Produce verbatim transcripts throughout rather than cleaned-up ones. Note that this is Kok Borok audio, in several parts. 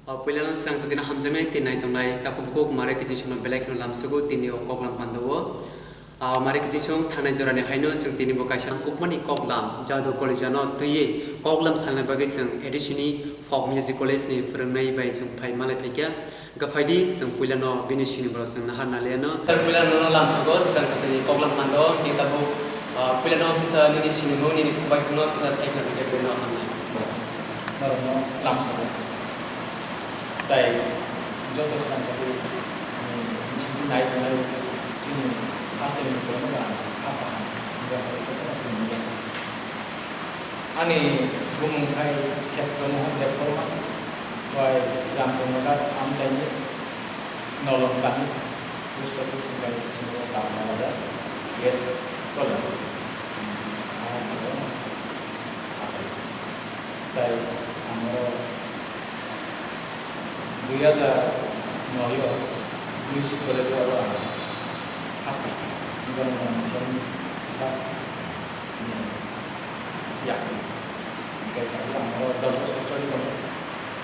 O puilano swrang jatino hamjaknai tei naitongnai takhuk bukhuk Mare Kiching songno belai kheno lamsogo tini o koklam pandao. O Mare Kiching song thangnai jorani haino chwng tini bo kaisa kokmani koklam Jadu Kalijano twiwi koklam salna bagwi chwng A D C ni Folk Music College ni phwrwngnai bai chwng phai malai phaikha. Hwnkhe phaidi chwng puilano bini sini borok chwng nahar naliano. Sir, puilano no lamsogo swrang jatini koklam pando, hwnkhe tabuk, ah, puilano kisa nini sinimung, nini khumbai khumno kisa sai khna rwkhe puilano hamnai. Norokno lamsogo. Tai joto swrang jatini, um, bisingtwi nai tongnai chini hasteni borokno ang ha kaham, hwnkhe jotono khulumwi. Ani bumung hai Khetra Mohan Debbarma, bai Ramchandra Nagar Amchaini, Nolong Kami, West Bengals ni bai sini Tamil Nadu, yes, Kolkata. Asai. Tai amo dui hajar noi o Music College o ang happy. Ibang mangsa sa yakni. Hingke ang oro dos bosor choli tongo.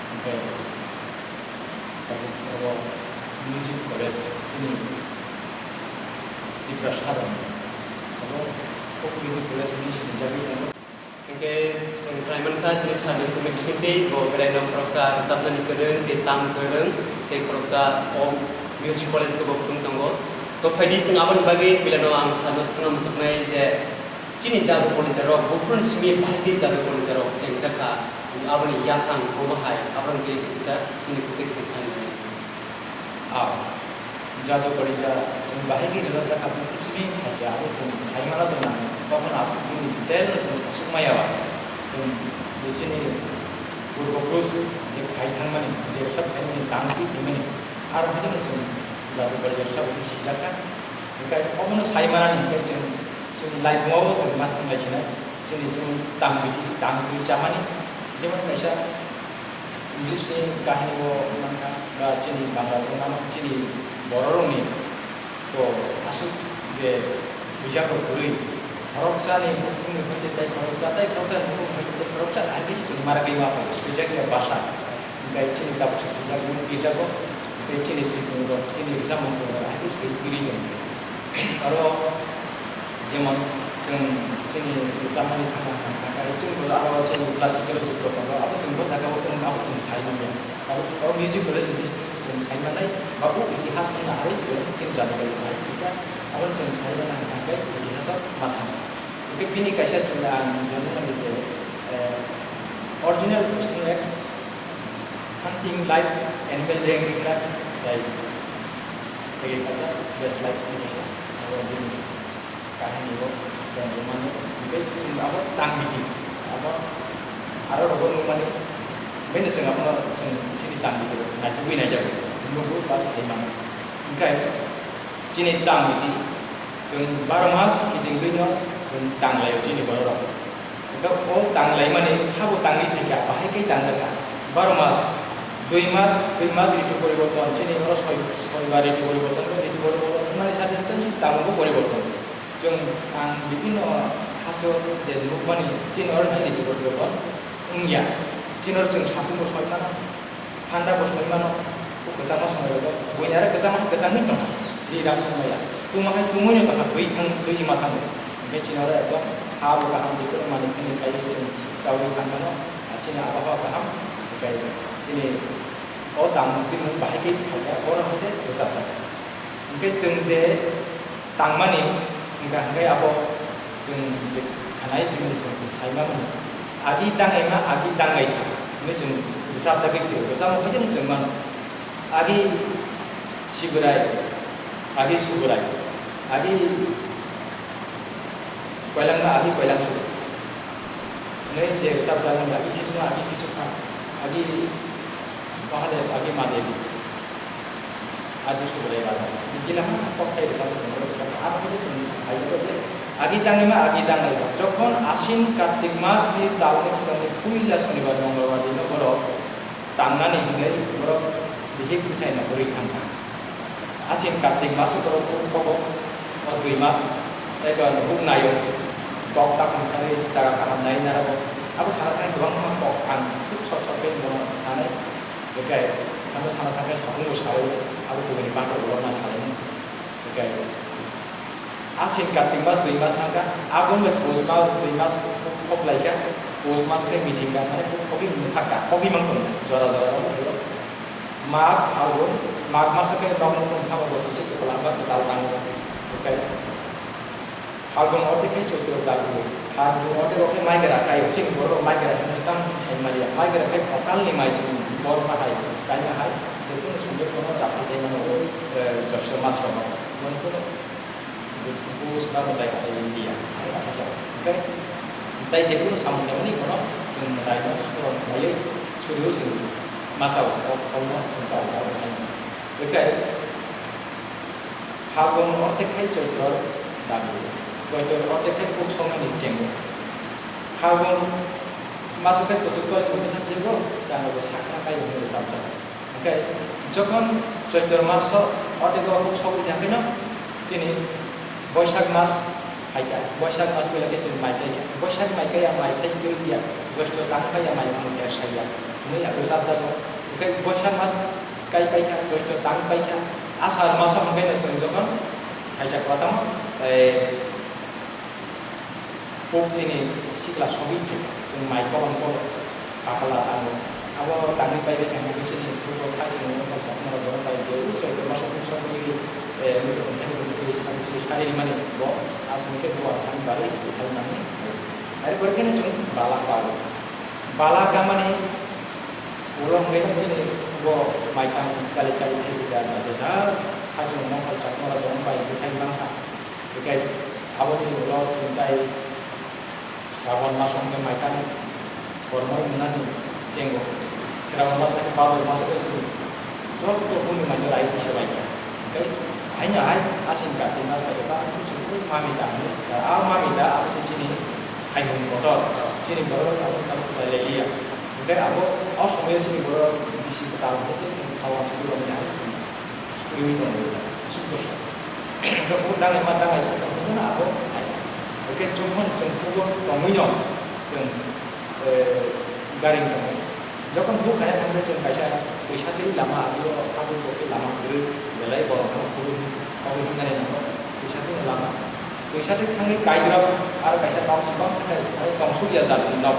Hingke abo, abo music college chini Tiprasa rok. Abo kok music college hinui sinijagwi tongo. Hingke chwng khlai mankha chini sani kumi bisingtwi bo beraino khoroksa rwchapnani kwrwng tei tam kwrwng tei khoroksa o music college khe bo phwrwng tongo. To phaidi chwng aboni bagwi puilano ang sano swngna muchuknai je, chini Jadu Kalijak rok, buphuruni simi bahai khe Jadu Kalijak rok chengjak kha, aboni yaphang bomo hai, aborok tei swijak, nini kwtwi kwtwi khlainai. Ah, Jadu Kalijak chwng bahai khe rwjak kha, buphuruni simi hai khe abo chwng sai mano tong nang, bophano aswk bini detail no chwng sasuk maya ba. Chwng je chini purbo purush je khai thangmani, je rwchap khaimani, tang twi phaimani, aro haino chwng Jadu Kalijak rwchap khe sijak kha. Hingke obono sai manani hingke chwng, chwng laibuma o chwng ma thang lai sinai. Chini chwng tang biti, tang twi chamani. Jemon kaisa English ni kahini bo mankha, ba chini Bangla bo mano, chini borok rokni to aswk je swijak rok kwrwi. Khoroksa ni bukhuk ni hwnwi tei khoroksa, tei khoroksa ni bukhuk ni hwnwi tei khoroksa, hai khe chwng mara khe ma phai swijak ya bwsa. Hingke chini tabuk se swijak, mung twijago, hingke chini swi tongo, chini rwchapmung tongo, hai khe swi kwrwi tongo. Aro jemon chwng chini rwchapmani thangna hwnka, hwnka khe chwng bo aro chini classical jukto tongo, abo chwng bo jaga o tongo, abo chwng sai manya. Abo, abo music college ni chwng sai mannai, ba o itihas no nahai chwng chini jani bai nahai, hingke abo chwng sai manya hwnka khe itihas o ma thang. Hingke bini kaisa chwng ang nukmani je, eh, original Bosniak hunting life, animal rearing life, tei agriculture based life ni kaisa abo bini kahini bo tongmani. Hingke chwng abo tang biti, abo aro rogo nukmani, bini chwng abono chwng chini tang biti naitugwi naijago, nugo ba sai mano. Hingke chini tang biti, chwng baro mas kitingwi no chwng tang laio chini borok rok. Hingke o tang laimani sabo tangwi thangkha, bahai khe tang jakha. Baro mas, dui mas, dui mas ritu poriborton, chini oro soi, soi bar ritu poriborton, ritu poriborton wngmani sade tei tangbo poriborton. Chwng ang bibhinno hasteo je nukmani, chini oro hai ritu poriborton wngya. Chini oro chwng satung bo soi mano. Thanda bo soi mano, o kwchangma songwi rwgo, buini aro kwchangma hai kwchangwi tongkha, ri ram tongmaya. Tungma hai tungwino tongkha, thwi thang, thwi sima thango. Hwnkhe chini oro ekdom ha bo kaham, jikunu manwi khwnwi khaiwi chwng chaui thang mano, chini abahao kaham, hwnkhe chini o tangmung twi mung bahai khe phaikha, oro hai khe rwchapjak. Hwnkhe chwng je tangmani, hwnkha hwnkhe abo chwng je khanai bini chwng se sai mano. Agi tangaima, agi tangai hinwi chwng bwsa jagwi phio, bwsa mokhe jani chwng mano. Agi Sibrai, agi Subrai, agi Koilangma, agi Koilang Subrai. Hinwi je bwsa bwsa mani, agi Khisuma, agi Khisukha, agi Mahadev, agi Madevi. Adi Subrai Raja. Gila ha kok khai rwchapmung tongo, rwchapmung. Abo khe chwng phaio je agi tangaima, agi tangaima. Jokhon Asin Kartik mas ni talmung swkangni puila Sonibar Mongolbar dino borok tangnani hinwi borok bihik bwsai no kwrwi thangkha. Asin Kartik mas o borok kobo o dui mas eba nuhuk naio, kok takung thangwi jaga kaham nai narago. Abo sana thangwi kwbangma kok ang khub short short khe bono sanai. Oke, sana sana thangkhe satung bo sawi, abo kubuni bangkha bolong ma salaini. Oke. Asin Kartik mas dui mas thangkha, aboni bai pus mas dui mas kok laikha, pus mas khe mithikha, mane kok kok phakka, kok mang tong jora jora no. Mag, Phalgun, Mag mas khe nok nok thangkha bo kisi kwpla ba kwtal tango. Oke. Phalgun orde khe Choitro dagu. Phalgun orde o khe mai gra kai, chini borok mai gra hwnwi tamo sai maliya. Mai gra khe kotal ni mai chini bor ma hai, kai ma hai, je kunu sumbe kono rasa jai mano o, eh, Joshua mas rogo. Mon kono bus ba mo dai hai India, hai rasa jai. Oke? Tai je kunu samung ni kono chwng dai no suro mai suri sing masa o, o, o, sing sa o, o, o, oke? Phalgun ortek khai Choitro dagu. Choitro ortek khai kuk songni chengo. Phalgun maso khai kuchuk tol kumi sa philgo, tamo bo sakna kai hwnwi rwchapjak. Hwnkhe jokhon Choitro maso ortek o kuk sogwi ya phino, chini Boisak mas phaikha. Boisak mas puila khe chini mai khaikha. Boisak mai kaiya mai khai khe ya, Joisto tang phaiya mai mung ya saya. Hwnwi rwchapjago. Hwnkhe Boisak mas kai paikha, Joisto tang paikha, Asar maso hwnkhe no chwng jokhon kaisa kotamo, eh, kok chini sikla sogwi phaikha, chwng mai kolom kolom pakala tango. Abo tangwi paibai kha hwnkhe chini buko khai chini mungsa mungsa borok bai je u Joisto maso kuk sogwi, eh, mui tongthai mungwi sari sari sari rimani bo aswk khe buwa thani bagwi buthai mani. Are pore khe no chwng bala pago. Bala kamani ulo hwnkhe chini bo maikang chali chali thai bida da da ja hachung mokol chakma rok tong bai bwthai mankha. Hikai aboni ulo chwng tai Sraban maso hwnkhe maikang kormoi mwnani chengo. Sraban maso hwnkhe Bhadrab maso khe chini joto bumi maino rai kisa bai kha. Hikai haino hai Asin Kartik mas bai kha, chwng mami da hwnwi, a mami da abo se chini Haihung kotor, chini borok abo tamo kwtal le liya. Hwnkhe abo o somoyo chini borok bisi kwtal hwnkhe se chwng thawan suri rwmani hai chwng suriwi tongo, aswk bwsa. Hwnkhe bo dangai ma dangai ma tongkhe no abo hai. Hwnkhe chwng phano chwng hugo tongwino chwng, eh, gari tongo. Jokhon buk khaina thangkhe chwng kaisa twisa twi lama aguro habwi bo khe lama kwrwi belai borok no kubui hwnwi hwnwi nango twisa twi lama. Twisa twi thangwi kaigrok aro kaisa nok chikon khe thai tongthok ya jat ni nok.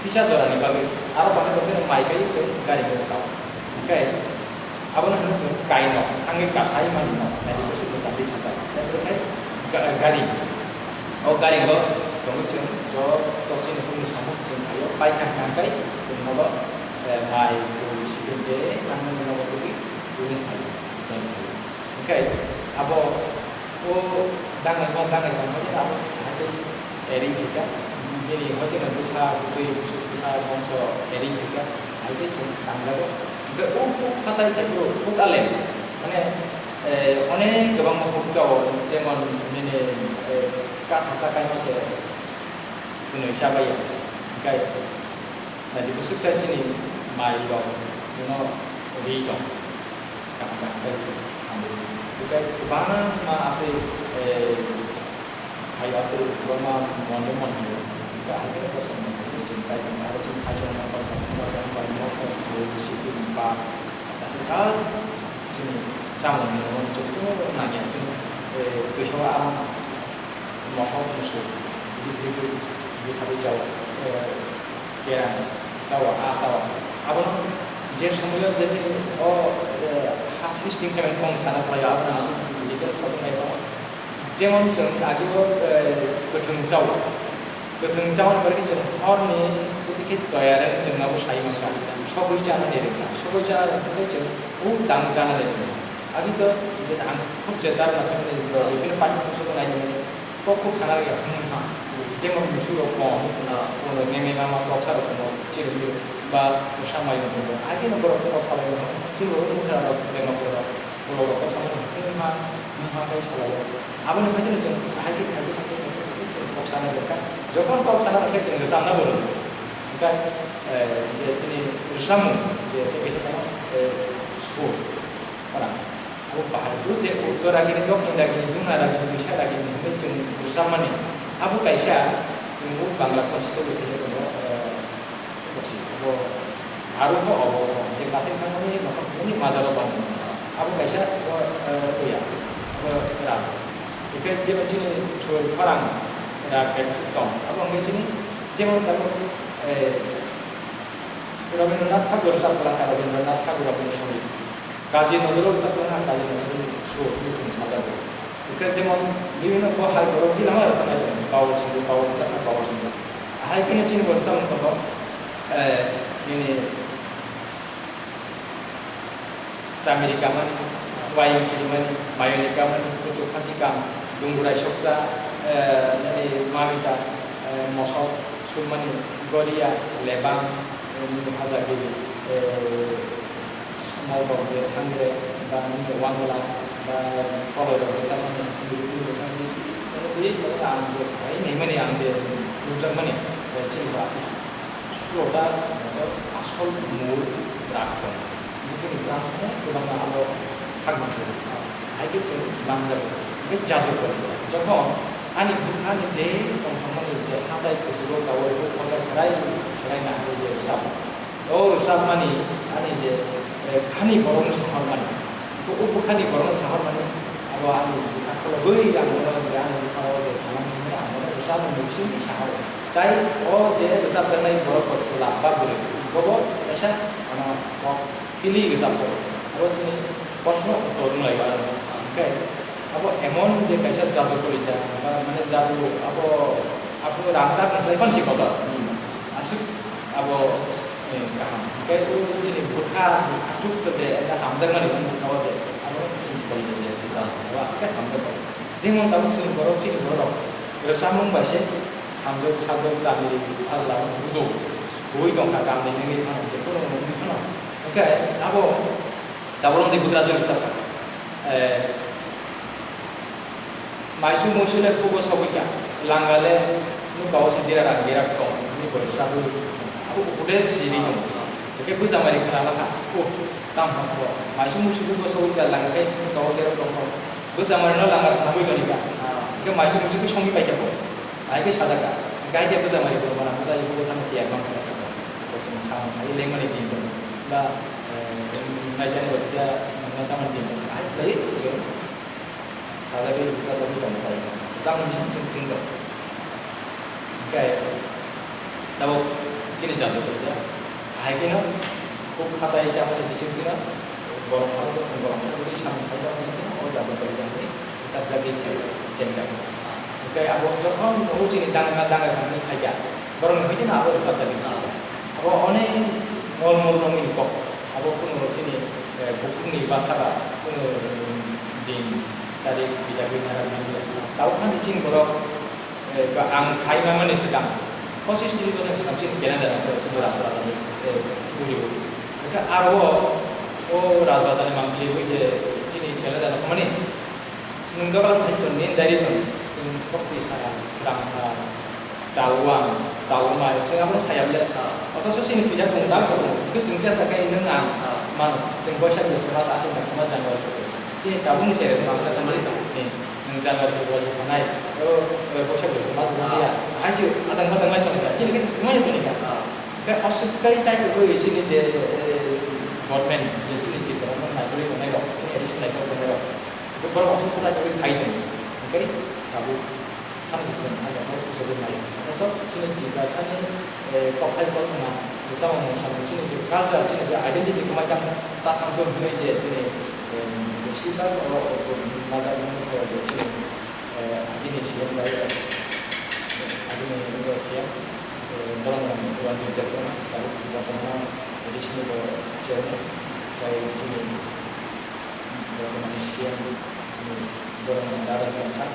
Kisa jora ni bagwi aro bangkhe bo khe mai kai se gari bo tao. Hwnkhe abono hwnwi chwng kaino thangwi kasai mani no naidi bwswk bwsa twi sajak. Tei bwrwi khai ga-, gari. O gari o tongwi chwng joto chini hwnwi samung chwng khaio paikha hwnkhe chwng nogo, eh, mai pui sipen je nangmani nogo tubui tubui khaio. Hwnkhe abo o dangai ma dangai ma hwnkhe abo hai tei eri khaikha. Bini hwnkhe no bwsa bwtwi bwsa bongso eri khaikha. Hai tei chwng tangjago. Hwnkhe o kuk phatai khe bro kuk alem mane, eh, onek kwbangma kuk chao, jemon nini, eh, kathasa kaima se hwnwi chabai ya. Hwnkhe naidi bwswk cha chini mai rok chwngno ri tong. Kaham kaham khe hamwi. Hwnkhe kwbangma atwi, eh, Hai atwi kwbangma mondir mondir, hwnkhe hai khe bosong mondir chwng chai tongkha, aro chini Kaichom mokol, Chakma mokol, Mosok, Bwrwi, Sipri, Ba, hwnkhe cha chini chamungni rok chwng kunu nangya, chwng, eh, twisa o ang mosok musu, bini bini bini bini jao, eh, Kerang, chawa, a chawa. Abono je somoyo je chini o, eh, ha sisting khe kong sana khlai, abono aswk detail sachwk nai tongo. Jemon chwng ageo, eh, kwthwng chawa. Kwthwng chawa ni bagwi chwng horni kwthwi khe toyar wngwi chwng abo sai mankha. Sogwi chana ni rwkha. Sogwi chana rwkha khe chwng o dang chana ni rwkha. Agi to je ang khub je dar na khe bini bini pani kusugo nai mani. Kok kok sana ya, hmm, ha. Jemon musu rok mo, na, kono meme mama kok sa rok mo, chiri chiri, ba musa mai rok mo. Agi no borok kok sa rok mo, chiri rok mo, na rok, meme rok, kono rok kok sa rok mo, hmm, ha, hmm, ha, kai sa rok. Abo ni khaitini chwng, hai khe, hai khe, hai khe, hai khe, hai khe, chwng kok sana rok kha. Jokhon kok sana rok khe chwng rwchapna bo rwng. Hwnkhe, eh, je chini rwchapmung, je tei kaisa tamo, eh, sur. Ora, abo bahai bo je uttor ragini, dokhin ragini, dungna ragini, bwsa ragini hinwi chwng rwchapmani, abo kaisa chwng bo Bangla classical rwthaino tongo, eh, bosi, abo Aro bo obo, obo, je kasai thangmani nokhor phunukni majaro tongo. Abo kaisa, o, eh, oya, abo rak. Hingke jebo chini sur khorang rak kaisa tong. Abo hingke chini jemon tamo, eh, Rabindranath Tagore rwchap kwlangkha, Rabindranath Tagore Rabindrasongit. Kazi Nazrul rwchap kwlangkha, Kazi Nazrul sur hwnwi chwng sajago. Hingke jemon bibhinno bo hai borok gila ma rwchapnai tongo, Bawal Songdi, Bawal rwchapnai, Bawal Songdi. Ahai kheno chini bo rwchapmung tongo, eh, nini Chamiri kamani, wayung kirimani, mayoni kamani, kuchuk khasi kam, dungurai sokcha, eh, nini mamita, eh, mosok sukmani, goria, lebang, eh, nini hajar giri, eh, mobok je sangre, ba nini wangla, ba koloi rok je chamani, nini rok chamani, kono twi kono ang je khai naimani ang je nukjakmani, eh, chini ba Suloda asol mul rak tong. Bini branch no kwbangma abo thangma khe. Hai khe chwng bangjago. Hingkhe jadu kori jak. Jokhon ani bwkhani je tongthokmani je hatai kuchugo kawai bo poja chwrai chwrai na hai je rwchap. O rwchapmani ani je, eh, khani borokno sahormani. Hingkhe o bwkhani borokno sahormani abo ani bwkha khulogwi ang bono je ani bwkhao je sana muchungmani ang bono rwchapmani bisingtwi sahoro. Tai o je rwchapjaknai borok bo chwla ba bwrwi, bobo kaisa, ano, kok philwi rwchapjago. Abo chini proshno uttor wnglaio aro. Hingkhe abo emon je kaisa jadu kwrwijak, ba mane jadu abo, abo rangchak wngkhlai phano si kotor. Aswk abo, eh, kaham. Hingkhe o chini bwkha, bwkha chukcha je hamjakmani wngkha o je, abo chini kwrwija je jadu, abo aswk khe hamjakmani. Jemon tabuk chini borok, chini borok rok rwchapmung bai se hamjwk, sajwk, chamiri, sajla, bujo, bui tongkha, kamni nengwi phano, je phano nungwi phano. Hingkhe abo tabuk romdi budrajwk rwchapkha. Eh, maisu muisu le kubo sogwi kha, langa le nuka o se dira rang dira tong, ni bo rwchapwi abo ude siri tong. Hingkhe bwsa mari khna lakha, oh, tamo kho, maisu muisu kubo sogwi kha, langa khe nuka o dira tong kho. Bwsa mari no langa swnamwi toni kha. Hingkhe maisu muisu khe songwi pai kha bo. Hai khe sajak kha. Hingkhe hai khe bwsa mari bo mana bwsa ibu thani tiyar man kha. Bo chwng samung khai lengmani din tong. Ba, eh, naijani bo kisa nangma samani din tong. Hai khlai chwng sajagwi bwsa tongwi tong kha. Bwsa mani bising chwng kring tong. Hingkhe tabuk chini jadu khaijak. Ahai kheno khuk khatai chamani bising kheno borok abo chwng borok sajagwi samung khaijak hwnwi kheno o jadu khaijak hwnwi rwchapjagwi chai chengjak. Hingkhe abo jokhon o chini dangma dangma hwnwi khaijak, borokni hwnwi kheno abo rwchapjagwi khaijak. Abo onek mol mol romwi kok. Abo kunu chini, eh, bukhukni bwsa ba kunu, mm, din tarik swijagwi nara nangya. Tabuk phano chini borok, eh, ba ang sai manmani swkang pochis tris bosor swkang chini calendar ang chini rasa rasa ni, eh, duri o. Hingkhe aro o, o rasa rasa ni mangpili wi je chini calendar ni phomani Nwng dogar phai ton, nini diary ton, chwng kokti sara, swrang sara, dalwang, dalwmai, chwng abono saya bole. Ah. Otoso chini swijak tongo, dal kotor. Hwnkhe chwng chesa khe nwng ang, ah, mano. Chwng Boisak Jyoshtha mas aswk nangkukma January. Chini tabukni chera, ah, chwng tamo, ah, ni, nwng January February sanai. O, o, Boisak Jyoshtha mas wngya. Ah. Hai se adang badang lai tongkha. Chini khe swngmani tongkha. Ah. Khe aswk kai chai tongwi chini je, eh, government, je chini Tripura no naikolwi tongnai rok, chini additional naikolwi tongnai rok. Borok aswk chai tongwi phai tong, hwnkhe tabuk thamchi chwng hajak no kuchugwi nai. Aswk chini Tiprasani, eh, kokthai kothoma, rwchapmung mungsa mung, chini je culture, chini je identity kwmai tang, ta thang tong hwnwi je chini, eh, besi bak o, o, o, majak mung, o, o, chini, eh, agini C M bai, agini C M, eh, borok rok ni uan ni tabuk bortoman additional bo chairman, bai chini Borok mani C M chini borok mani dara chwng sa.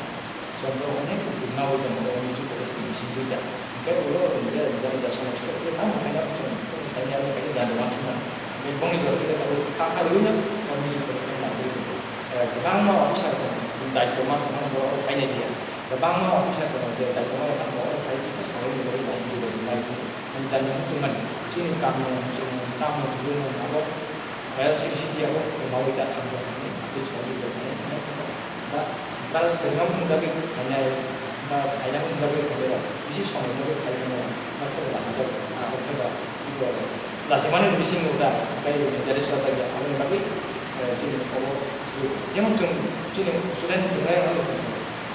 Chwng borok onek nawi tongo, o music college ni bising duita. Hingke ulo rwngjak, rwngjak, rwngjak somoy somoy. Tamo khaina chwng, kok ni sani abo khaina jani wansukmani. Hingke bongni jora khe tabuk kha kha rwino, o music college ni nangwi tongo. Eh, kwbangma officer tongo, daitwma tongo, borok khaina diya. Kwbangma officer tongo, je daitwma rok tamo, borok khai kisa sawi ni bagwi nai, nai, nai, nai, jani wansukmani. Chini kaam no, chini kaam no, abo Royal City City abo kwmawi ta thangkha hwnwi tei sogwi rwkha hwnwi ba, ba swrwngno phunukjagwi khainai, ba khaina phunukjagwi khainai rok bisi somoi no khai phano baksa da hajak, baksa da iko Lachimani ni bisingo da, tei jari sajak ya, aboni bagwi, eh, chini obo, jemon chwng chini student wngnai ano chwng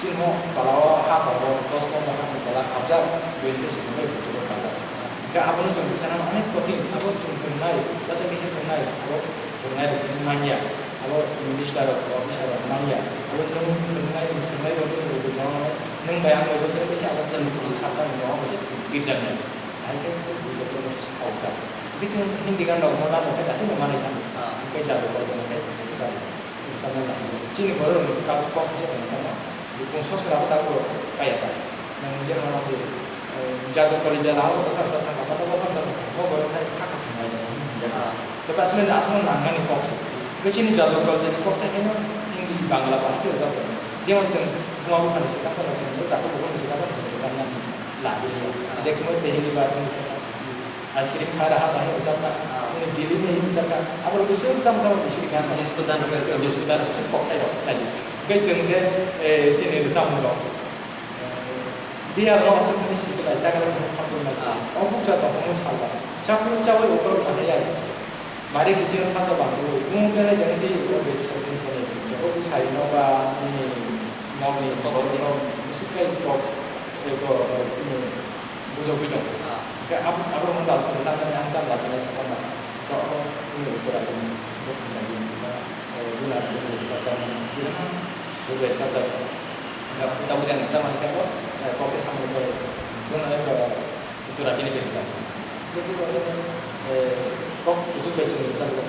chini mo tola o ha tola o dos pondro hakni tola habjak, bini khe swkang bai buchukgo kajak. Hwnkhe abono chwng bwsano onek kothin, abo chwng wngnai, bata kisa wngnai, abo wngnai rok se manya, abo minister rok, officer rok manya, abo nwng wngnai, swrwngnai rok nwng bai ang bai joto kisa abo chwng sakha ni nogo se birjaknai. Hai khe buitok no saukha. Hwnkhe chwng Hindi gan rok no nang khe dakhai no manai thang. Ah. Hwnkhe jadu kol khe jadu. Rwchapnai nang. Chini borok rok ni kok kok kisa tong kha no. Bwswk sora bo tabuk kaya ta. Nang je ma di, eh, jadu kol jala bo ta sa thang kha, bo ta sa thang kha. Bo borok khai kha kha thang lai. Ah. To asmani asmani nang mani kok se. Hwnkhe chini jadu kol jani kok thai khe no Hindi Bangla ba khe rwchap. Jemon chwng buma bupha ni swkang kono chwng dakhai bukhuk ni swkang kono chwng rwchapnai. Lazili. Dekhe mo pehli bar ni swkang. Ice cream kha raha ta hai rwchapna, nini Delhi ni hai rwchapna, abo rok bisi tamo tamo bisi gan rok. Disco dan rok. Disco dan rok bisi kokthai rok nai. Hwnkhe chwng je, eh, chini rwchapmung rok, eh, biyar no aswk hwnwi sikhlai, chagra rok hwnwi khamtoi nai. Ah. O bukcha tongmung salba. Chakru chawi ukorok nahai ai. Mari kisi no khacha bangso, bung belai belai se uro beri sa bung belai belai se. O bwsai no ba nini nokni borok rok bisi khlai kok, eh, ko, eh, chini bujogwi tong. Ah. Hwnkhe abo, abo wngkha ang sakani ang tamo lachilai tongma. To abo wngkha Uttarakhand, Dakshin India, eh, Gujarat, Gujarat, Gujarat, Gujarat, Gujarat, Gujarat, Gujarat, Gujarat, Gujarat, eh, kok se samung khe, Gujarat, eh, Uttarakhand ni kisa. Kok kuchuk bai chwng rwchapgo.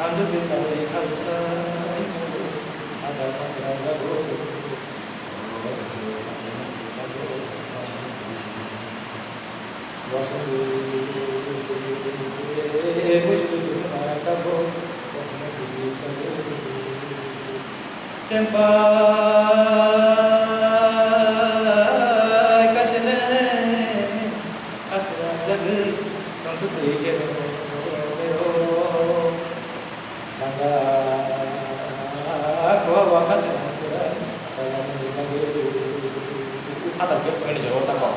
Ang jodi salai kha bwsai, adal masra jago. Sempai kasene asra jagwi tongtwtwi bero bero. Bangla kuwa waka se nang se bai, bangla ni bagwi. Adal khe phaini jora o tako.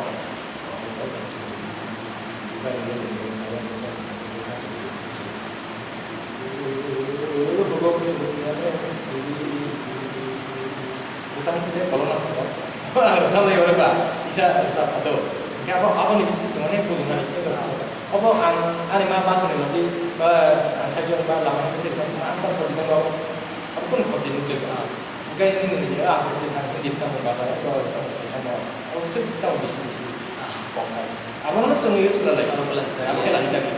Bwsang tide kolom nang tongo. Bwsang lai ore ba, isa bwsang phato. Hingke abo, aboni bising bising onek bujingnani khe tongo. Obo ang ani ma bwsani logi, ba, ang saichung ba lama hingke tei chang ang tang khoti nang ba. Abo kunu khoti nung chai ba. Hingke nini nini, ah, ang khoti chang, hindi chang ba, ba, ba, chang, chang, chang, ba. Abo se tamo bisi bisi. Ah, kok hai. Abono chwng use khlai lai. Abo khlai lai. Abo khe lai jagwi.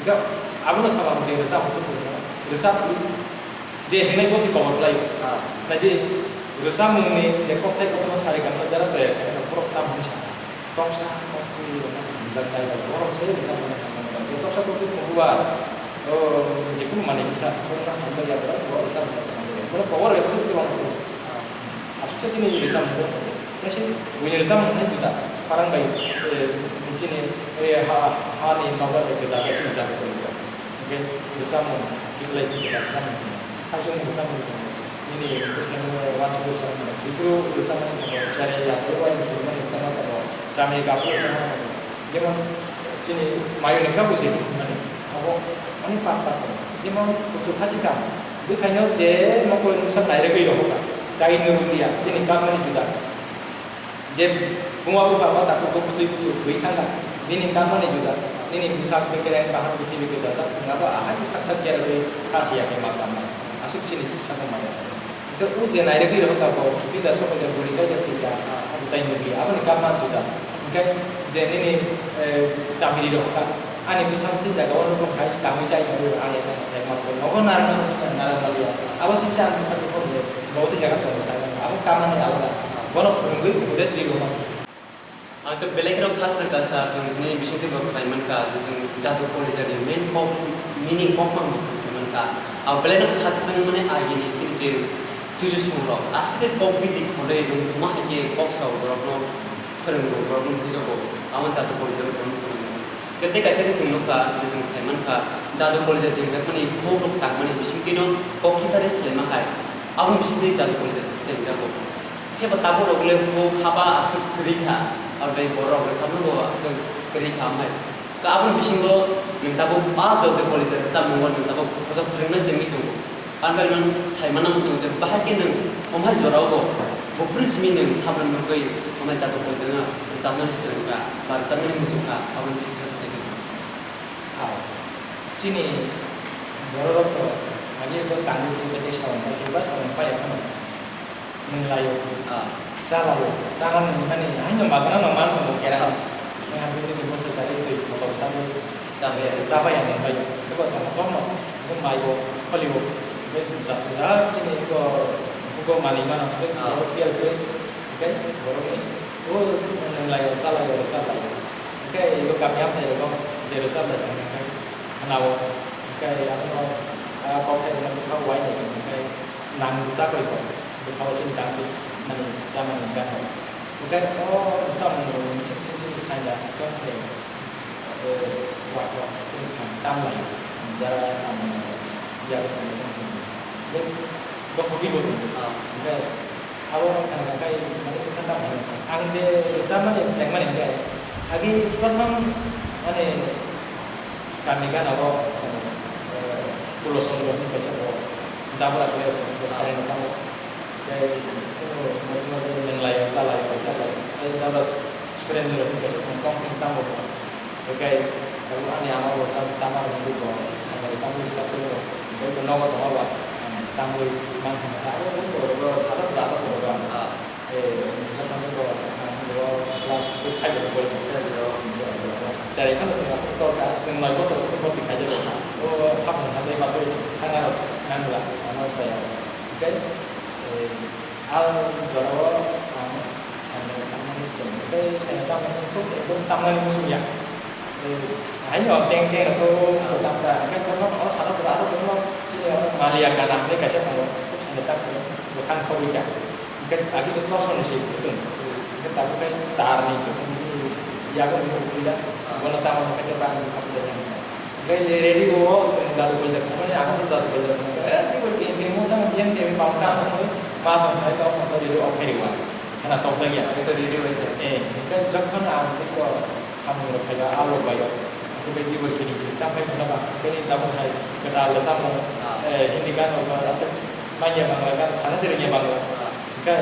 Hingke abono sama je rwchap se kunu. Rwchap. Je hinai bo se kobor khlai. Ah. Naidi, rwchapmungni je kokthai kotorma sari gana jara toya khe, borok tam hwn sa. Toksa, koktwi, rwna hamjak nai rok, borok se rwchapmungni hamjakma je toksa koktwi tongo ba, o, je kunu manwi kisa, borokno hamjakya borok, borok rwchapmungni hamjakya. Borok kobor bai bwtwi twi rwna tongo. Ah. Aswksa chini rwchapmung bo tongo. Tei se buini rwchapmung hai juda, pharang bai, eh, chini, eh, ha, hani nobar bai juda, chini jaga bai juda. Hingke rwchapmung, kiklai kisa rwchapmung, saichung rwchapmung, nini bwskango wansugwi rwchapmung, Tripura rwchapmung tongo, chari yasari waini rwchapmung tongo, chamri kapri rwchapmung tongo. Jemon chini mayuni kabuji hinmani, abo onek part part tongo. Jemon kuchuk hachikam, bwsaino je mokol mungsa nairwgwi rohorkha, dagi nurungya, bini kapmani juda. Je buma bupha ba takhuk bo bwswi bwswi thwi thangkha, nini kapmani juda, nini bwsak bekereng bahai bwtwi bwtwi dajak thwngya ba ahai khe sak sak berwi kha siya khe ma kamnai, aswk chini sakha maya. Hwnkhe o je nairwgwi rohorkha bo bida somoida bwrwi chaijak thwikha, abo tai nukliya, aboni kapma juda. Hwnkhe je nini, eh, chamiri rohorkha, ani bwsa bwtwi jaga o nukung hai tangwi chai tongo, ang ekma nogo narwkna muchungkha narwkmaliya. Abo sibisa ang nukha tongkha bo twi jaga tongo sai mano. Abo kamani alada. Bono phwrwngwi udes ri rwma se. Ang khe belai kheno khasrwng kha sir, chwng nini bisingtwi bo khlai mankha, je chwng jadu koli jani main kok, meaning kok mang masa se mankha. Ang belai no khatungmani agini chini je Bujo song rok, aswk khe kok bidi khonai rwngthoma hai khe kok sao borokno phwrwngo, borokno bujogo, amo jatwi kok jagwi borokno phwrwngo. Tei kaisa khe chwng nukha, je chwng sai mankha, jadu college-o chengjakmani, huk rok tangmani bisingtwino kok khitari swlaima hai, aboni bisingtwi jadu college-o chengjago. Phiya ba tabuk rok le huk haba aswk kwrwi kha, aro tei borok rwchapnobo aswk kwrwi kha, amhai. Ka aboni bisingo nwng tabuk a jadu college-o rwchapmungo nwng tabuk khoroksa phwrwngna se wngwi tongo. Ani bagwi nwng sai mano chwng je bahai khe nwng omo hai jorao bo buphuru simi nwng saboni bagwi omo hai jadu college-o rwchapnani swrwngkha ba rwchapnani muchungkha, aboni kisa sai di. Hai. Chini bororok to agi to tangwi tongwi tei samung pai tongba samung pai ya phano. Nwng laio. Ah. Cha laio. Chana nwng mani haino magana no man tongo kera. Ah. Nwng hamjak nini bwsai tari twi kotor sawi. Cha bai. Cha bai ya nwng bai. Abo tamo tongno. Nwng maibo, kholio. Nwng jathu jat chini abo bugo manwi mano. Nwng Ah. borok biyal khe. Hwnkhe borokni o nwng laio, cha laio, cha laio. Hwnkhe abo kami amchai rogo je rwchap lai tong khe khnao. Hwnkhe abono, ah, kok khe rwna bwkha uaini hwnkhe nang ta koi kok bwkha o chini tangwi mani chamani gana. Hwnkhe o chamung rok sik sik sik saida chwng khe, eh, wak wak chini phan tam lai jara tam lai ya bwskango chwng khe bothogwi bo tongo. Hwnkhe Abo wngkha khe mane wngkha tamo hinwi ang je rwchapmani chengmani hwnkhe agi prothom mane kami gana o, eh, Pulo Chondro hinwi kaisa bo dabra khlai rwchapmani hwnkhe Ah. sai rwchapmani tamo tei nwng laio cha laio rwchap laio tei dabra Surendra hinwi kaisa tamo chongphing tamo bo. Hwnkhe ani ama bo sa tamo hinwi bo sanai tamo rwchap tei bo hwnkhe bo nogo tongma ba tamo man hwnba abo bo sada tura ata tongo ba. Ah. Eh, jokhon bo ang bo class five bai bo tongo. Jai phano chwng aphuru tolka chwng noi bosor bosor bwrwi khaijak o hapni hatai masoi thangna rok nangla ano chaya. Hwnkhe, eh, A jorao ang saino tangmani chwng tei saino tangmani kok ekdom tangmani muchung ya. Haino teng teng rok kok tamta hwnkhe jokhon o sada tura aro tongmo chini o maliya gana hinwi kaisa tongo kok saino tangmani bwkhang sogwi kha hwnkhe agi to toson se kutung hwnkhe tabuk khe tarni kutung yago ni ukila bono tangmani khe bang kok saino. Hwnkhe ready o chwng jadu bai jak thangmani, ang bo jadu bai jak thangmani. Eh, tei bo khe khe mo tang yang khe bang tang mo ma song thai tong mo ready o khe riwa. Khana tok jak ya. Hwnkhe ready bai se. Eh, hwnkhe jokhon ang tei ko samung rok phai ba, alo bai o. Hwnkhe bai tei bo khe ri tang phai khna ba. Hwnkhe ni tabuk hai kwtal le samung. Ah. Eh, Hindi gan rok ba aswk manya Bangla gan sana siri nya Bangla. Ah. Hwnkhe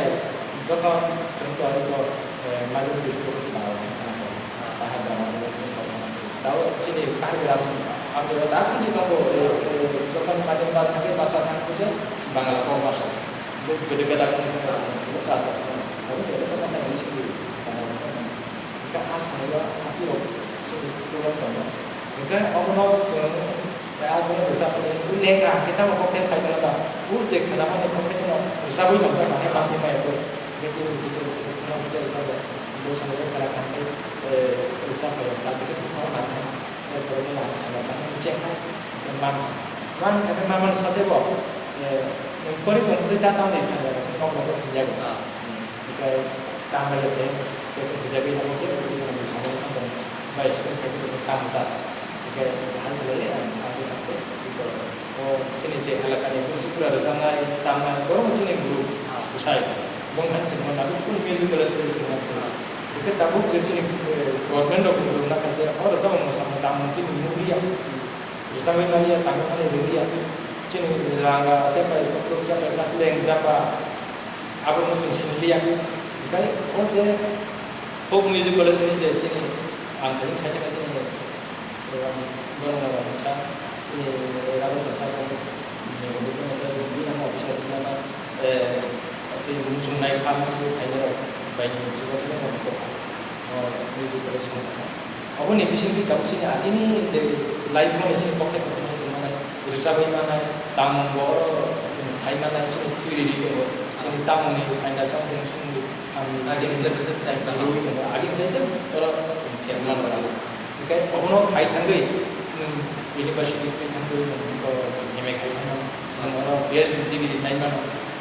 jokhon chwng to ai ko, eh, madu di ko si Bangla kan sana ko. Ah. Bahai drama ko si ko sana ko. Tao chini Karbi ram, ang jora tak kunci tonggo, eh, eh, jokhon madu ba thangke basa thang kuje Bangla ko basa. Bo gede gede kan itu kan, bo basa sana. Tao jadi ko kan ini sih. Hwnkhe a saimano a twi rok chini program tongo. Hwnkhe obono chwng, eh, a chwngno rwchapmani, o lengkha hwnkhe tamo kok khe sai tongno ba, o je khwnamani kok khe no rwchapwi tongkha, hwnkhe manwi maya bo. Hwnkhe tini kisa kisa khe khwnam kisa rwchapya, bo saimano khara kha hwnkhe, eh, rwchap phaiya, ta twi khe buphang nang kha, eh, borokno nang saimano ta hwnkhe cheng kha, hwnkhe man kha. Man kha khe manmani sade bo, eh, nwng pori tongtwi ta tamni saimano kok rok hinjago. Ah. Hwnkhe tamo ya tei, tei hwnjagwi abo tei tei chwng samani thangjani bai sukha khe tamo ta. Hwnkhe hai khlai ang thangwi thangkhe tei o chini je halakani bwrwi chukla rwchapnai tamnai borok chini guru bwsai. Bong hai chwngno nagwi kunu music college se chwngno. Hwnkhe tabuk je chini, eh, government rok rwna kha je o rwchapmung mwsamung tamung tini nukliya. Rwchapwi manya, tangwi manya rwliya. Chini ranga chepai, kupluk chepai, kasleng japa, abono chwng sinliya. Hwnkhe o je folk music college ni je chini ang thani sai chakha chini, eh, borok no rwngsa, chini rang rwngsa chwng, eh, bini officer bini ma, eh, tei muchungnai kha, muchungwi phainai rok bai ni chubachu no rwngkha. O music college song sakha. Oboni bisingtwi tabuk chini agini je life mani chini pocket o chwng manai, rwchapwi manai, tamung bo oro chwng sai manai, chini thwi rwi tongo, chini tamungni saina song tong chini ang Agini chini je bwswk sai tongo. Rwi tongo, agini je oro chwng se manai. Hwnkhe obono khai thangwi nwng university twi thangwi nwng bo M A khai thangmano, nwng oro P H D degree nai mano.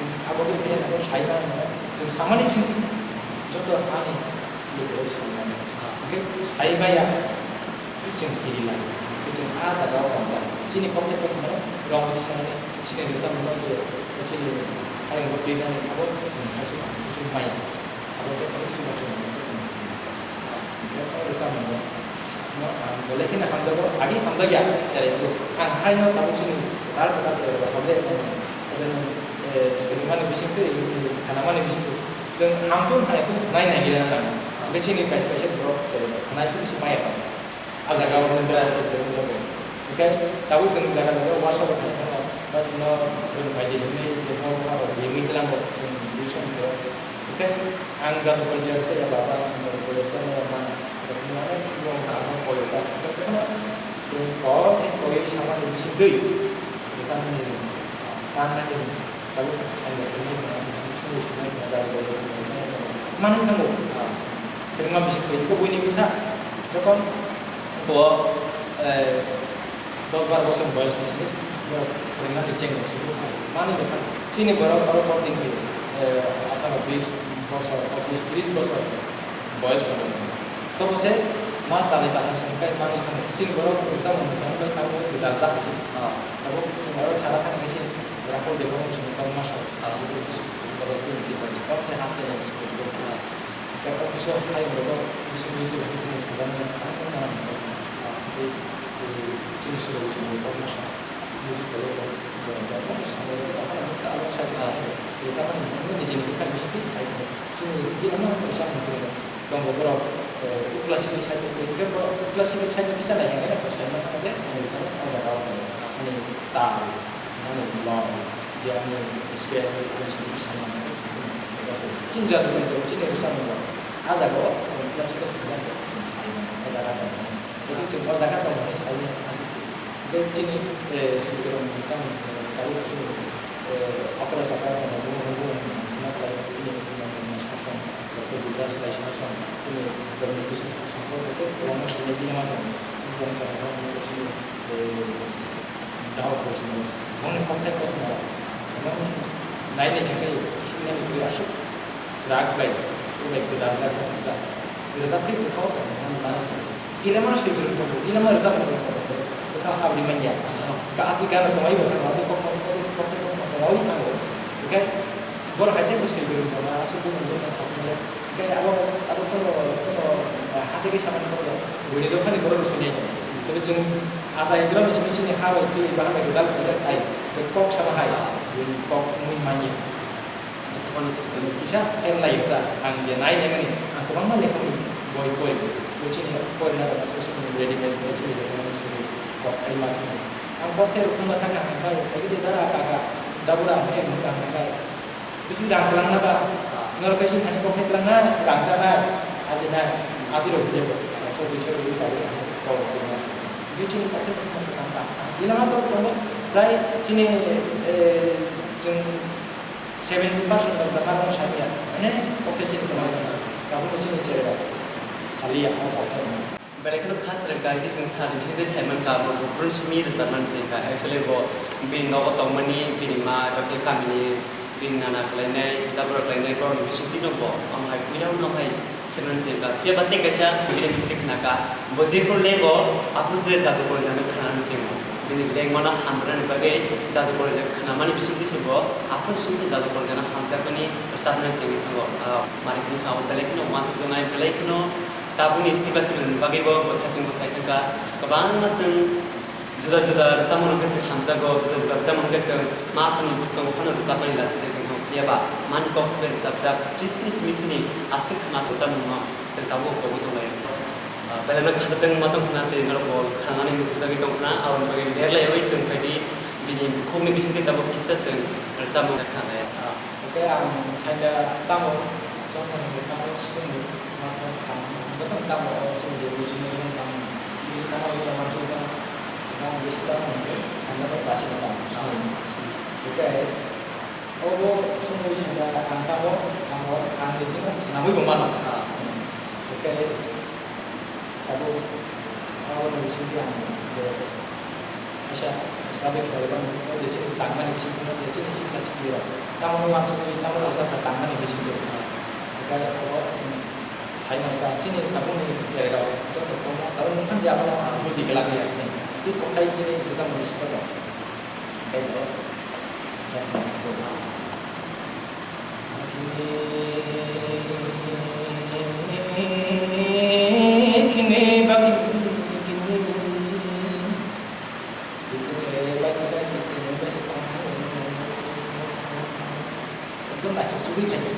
chwng abo khe khe abo sai mano, chwng samani bisingtwi joto ani logi rok sai mano. Hwnkhe sai maya, chwng kiri lai, chwng a jaga o tongjak. Chini kok khe tongmani rong di sanani, chini rwchapmung no je, chini hayung bo twi nani abo mungsa se mungsa se maya. Abo joto no chwng chwng rwchapmung no, ang bolai kheno hamjago, agi hamjakya, cherai phuru. Ang haino tabuk chini kwtal kwtal cherai rok hamjakya tongmani. Abo no, eh, swrwngmani bisingtwi, khanamani bisingtwi. Chwng hamtwng hai tong nai nai gila nang. Hwnkhe chini kaisa kaisa borok cherai rok khanai suri se maya tong. A jaga o wngkha, hwnkhe tabuk chwng jaga jaga o uansukha thangwi thangma, ba chwngno phwrwng bai di hwnwi je bo ma rok rimwi twlango chwng tuition khe. Hwnkhe ang jadu kol jadu se ya baba, ang jadu kol jadu se ya ma, rok ni ano bo ma ano koi ba, hwnkhe tamo chwng kok khe koi samani bisingtwi, samani, tamani. Tabuk ang bo swrwngwi tongma, swrwngwi swrwngwi tongma, jadu kol jadu se ya ma. Manwi thango, ah, swrwngma bisingtwi, iko buini bwsa, jokhon bo, eh, dos baro bosor boyos ni simi borok phwrwngna ni chengno se manwi lekha. Chini borok oro kok din khe, eh, atharo bis bosor, pochis tris bosor boyos rok. Tobo se mas talni talham se kai manwi kha. Chini borok exam rok mwsang bai tamo gwdal jak se. Ah. Tabuk chwng oro sana thang khe chini Rahul Debbarma chini kok masa. Ah. Borok chini chini kok tei haste yang se. Ah. Khe office o hai borok office o muitu hai borok khajana ang khe nang khe, ah, tei, tei chini suru chini borok masa muitu college o borok borok masa samung borok hai ang khe abo sai kha hai rwchapmani nini nini kha bisi tei hai khe chini bini ma rwchapmung khe tongo borok, eh, classical side o khe borok classical side o kisa nai hwnwi sai ma kha je ang rwchapmung o jaga o ani ta ani long. Je ani scale, ani simi sama, chini jat ni tong, chini rwchapmung rok. A jaga o chwng classical simi jani chwng sai mano, o jaga tong mano. Tei chwng o jaga tong mani sai mano, aswk se. Tei chini, eh, simi rok ni rwchapmung, eh, tei chini, eh, opera saka tong mano, bumo bumo khna khlai chini, eh, song song, Doctor Bibras Rai song song, chini Dominic Bising song song, tei kwbangma simi bini ma tong, chini, eh, Dao kosmo, boni kokthai kothoma rok, boni nainai hwnkhe himnani twi aswk rak bai, aswk bai gwdar jak kothoma jak. Rwchap khe bwkha o tongmani mano. Ilemano swi kwrwng tongo, ilemano rwchap kwrwng tongo, bwkha habri manya. Ka atwi gana tongwi bo thango, atwi kokthai kokthai kothoma tongwi thango. Hwnkhe borok hai tei bwswi kwrwng tongo, aswk bumung bumung satung le. Hwnkhe abo, abo kono, kono, ah, hachegwi samani kono buini dophani borok rw sini. Tei chwng achai hwnkhe rw sini sini ha bai twi bahan bai gwdal khaijak hai, tei kok sama hai, buini kok mui manya. Kisa enlai ta, ang je nai nai mani, ang kwbangma lekhokni boi pori, bo chini porina da special ready made, bo chini lekhokni kok ai ma. Ang kok tei rw thangma thangna ang bai, tei dara kaka, dabura ang tei mung ang bai. Bisi rang twlang na ba, norok kaisa thani kok hai twlang na, rang cha na, aji na, ati rok bile bo, so bui so bui ka bui ka bui ka bui ka bui. Bui chini kok hai twlang na, sam ta. Ina ma tok tongo, prai chini, eh, chwng seventy percent of the mark no samiya, mane kok hai chini twlang na, tabuk chini chere ba, saliya, o kok hai. Belai kheno khas rwkha, hwnkhe chwng sal ni bisingtwi sai mankha, abo buphuru simi rwchapmani se wngkha. Actually bo bini nogo tongmani, bini ma, abo khe kamini bini nana khlainai, tabura khlainai, borokni bisingtwino bo omo hai puila no hai swnamni se wngkha. Phiya ba tei kaisa bini bising khnakha, bo jephuru lengo, aphuru se jadu koroijak no khnanani se wngo. Bini lengmano hamrwnani bagwi jadu koroijak khnamani bisingtwi se bo aphuru simi se jadu koroijak no hamjakmani rwchapmani se wngwi thango. Ah, mani bising abo belai kheno uansukjaknai, belai kheno Tabukni sikla siklirokni bagwibo bo thaichung bwsai thangkha, kwbangma chwng Juda juda rwchapmung khe chwng hamjakgo, juda juda rwchapmung khe chwng ma aphani bwskango phano rwchapmani lachi se tongkha. Phiya ba mani kok bai rwchapjak srishti simi sini aswk khna rwchapmungno chwng tabuk kobwi tonglaio. Ah, belai no khatatwng ma tong khna tei norok bo khnanani mwchajagwi tong khna, aboni bagwi lerlaiwi chwng phaidi bini bukhukni bisingtwi tabuk kisa chwng rwchapmung khnanai. Ah. Hwnkhe ang saida tamo, chongthani tamo swngwi, ma tamo, jotono tamo o chini je buji nai tamo, tamo ila mansu tamo, tamo bisi tamo hwnkhe saida bai basi tamo. Hwnkhe obo swngwi saida ang tamo, ang o, ang nijino swnamwi bo mano. Hwnkhe Tabuk aboni bisingtwi ang je kaisa sabai khlai mano, o je chini tangmani bisingtwi, o je chini sikla siklirok tamoni uansukwi, tamoni rwchapna tangmani bisingtwi. Hwnkhe abo chwng sai mankha, chini tabukni cherairok joto kwbangma tabuk nukha je abono buji glak ya. Tei kothai chini rwchapmani bisingo tong. Tei bo Ekdom naithok sugwi phaikha.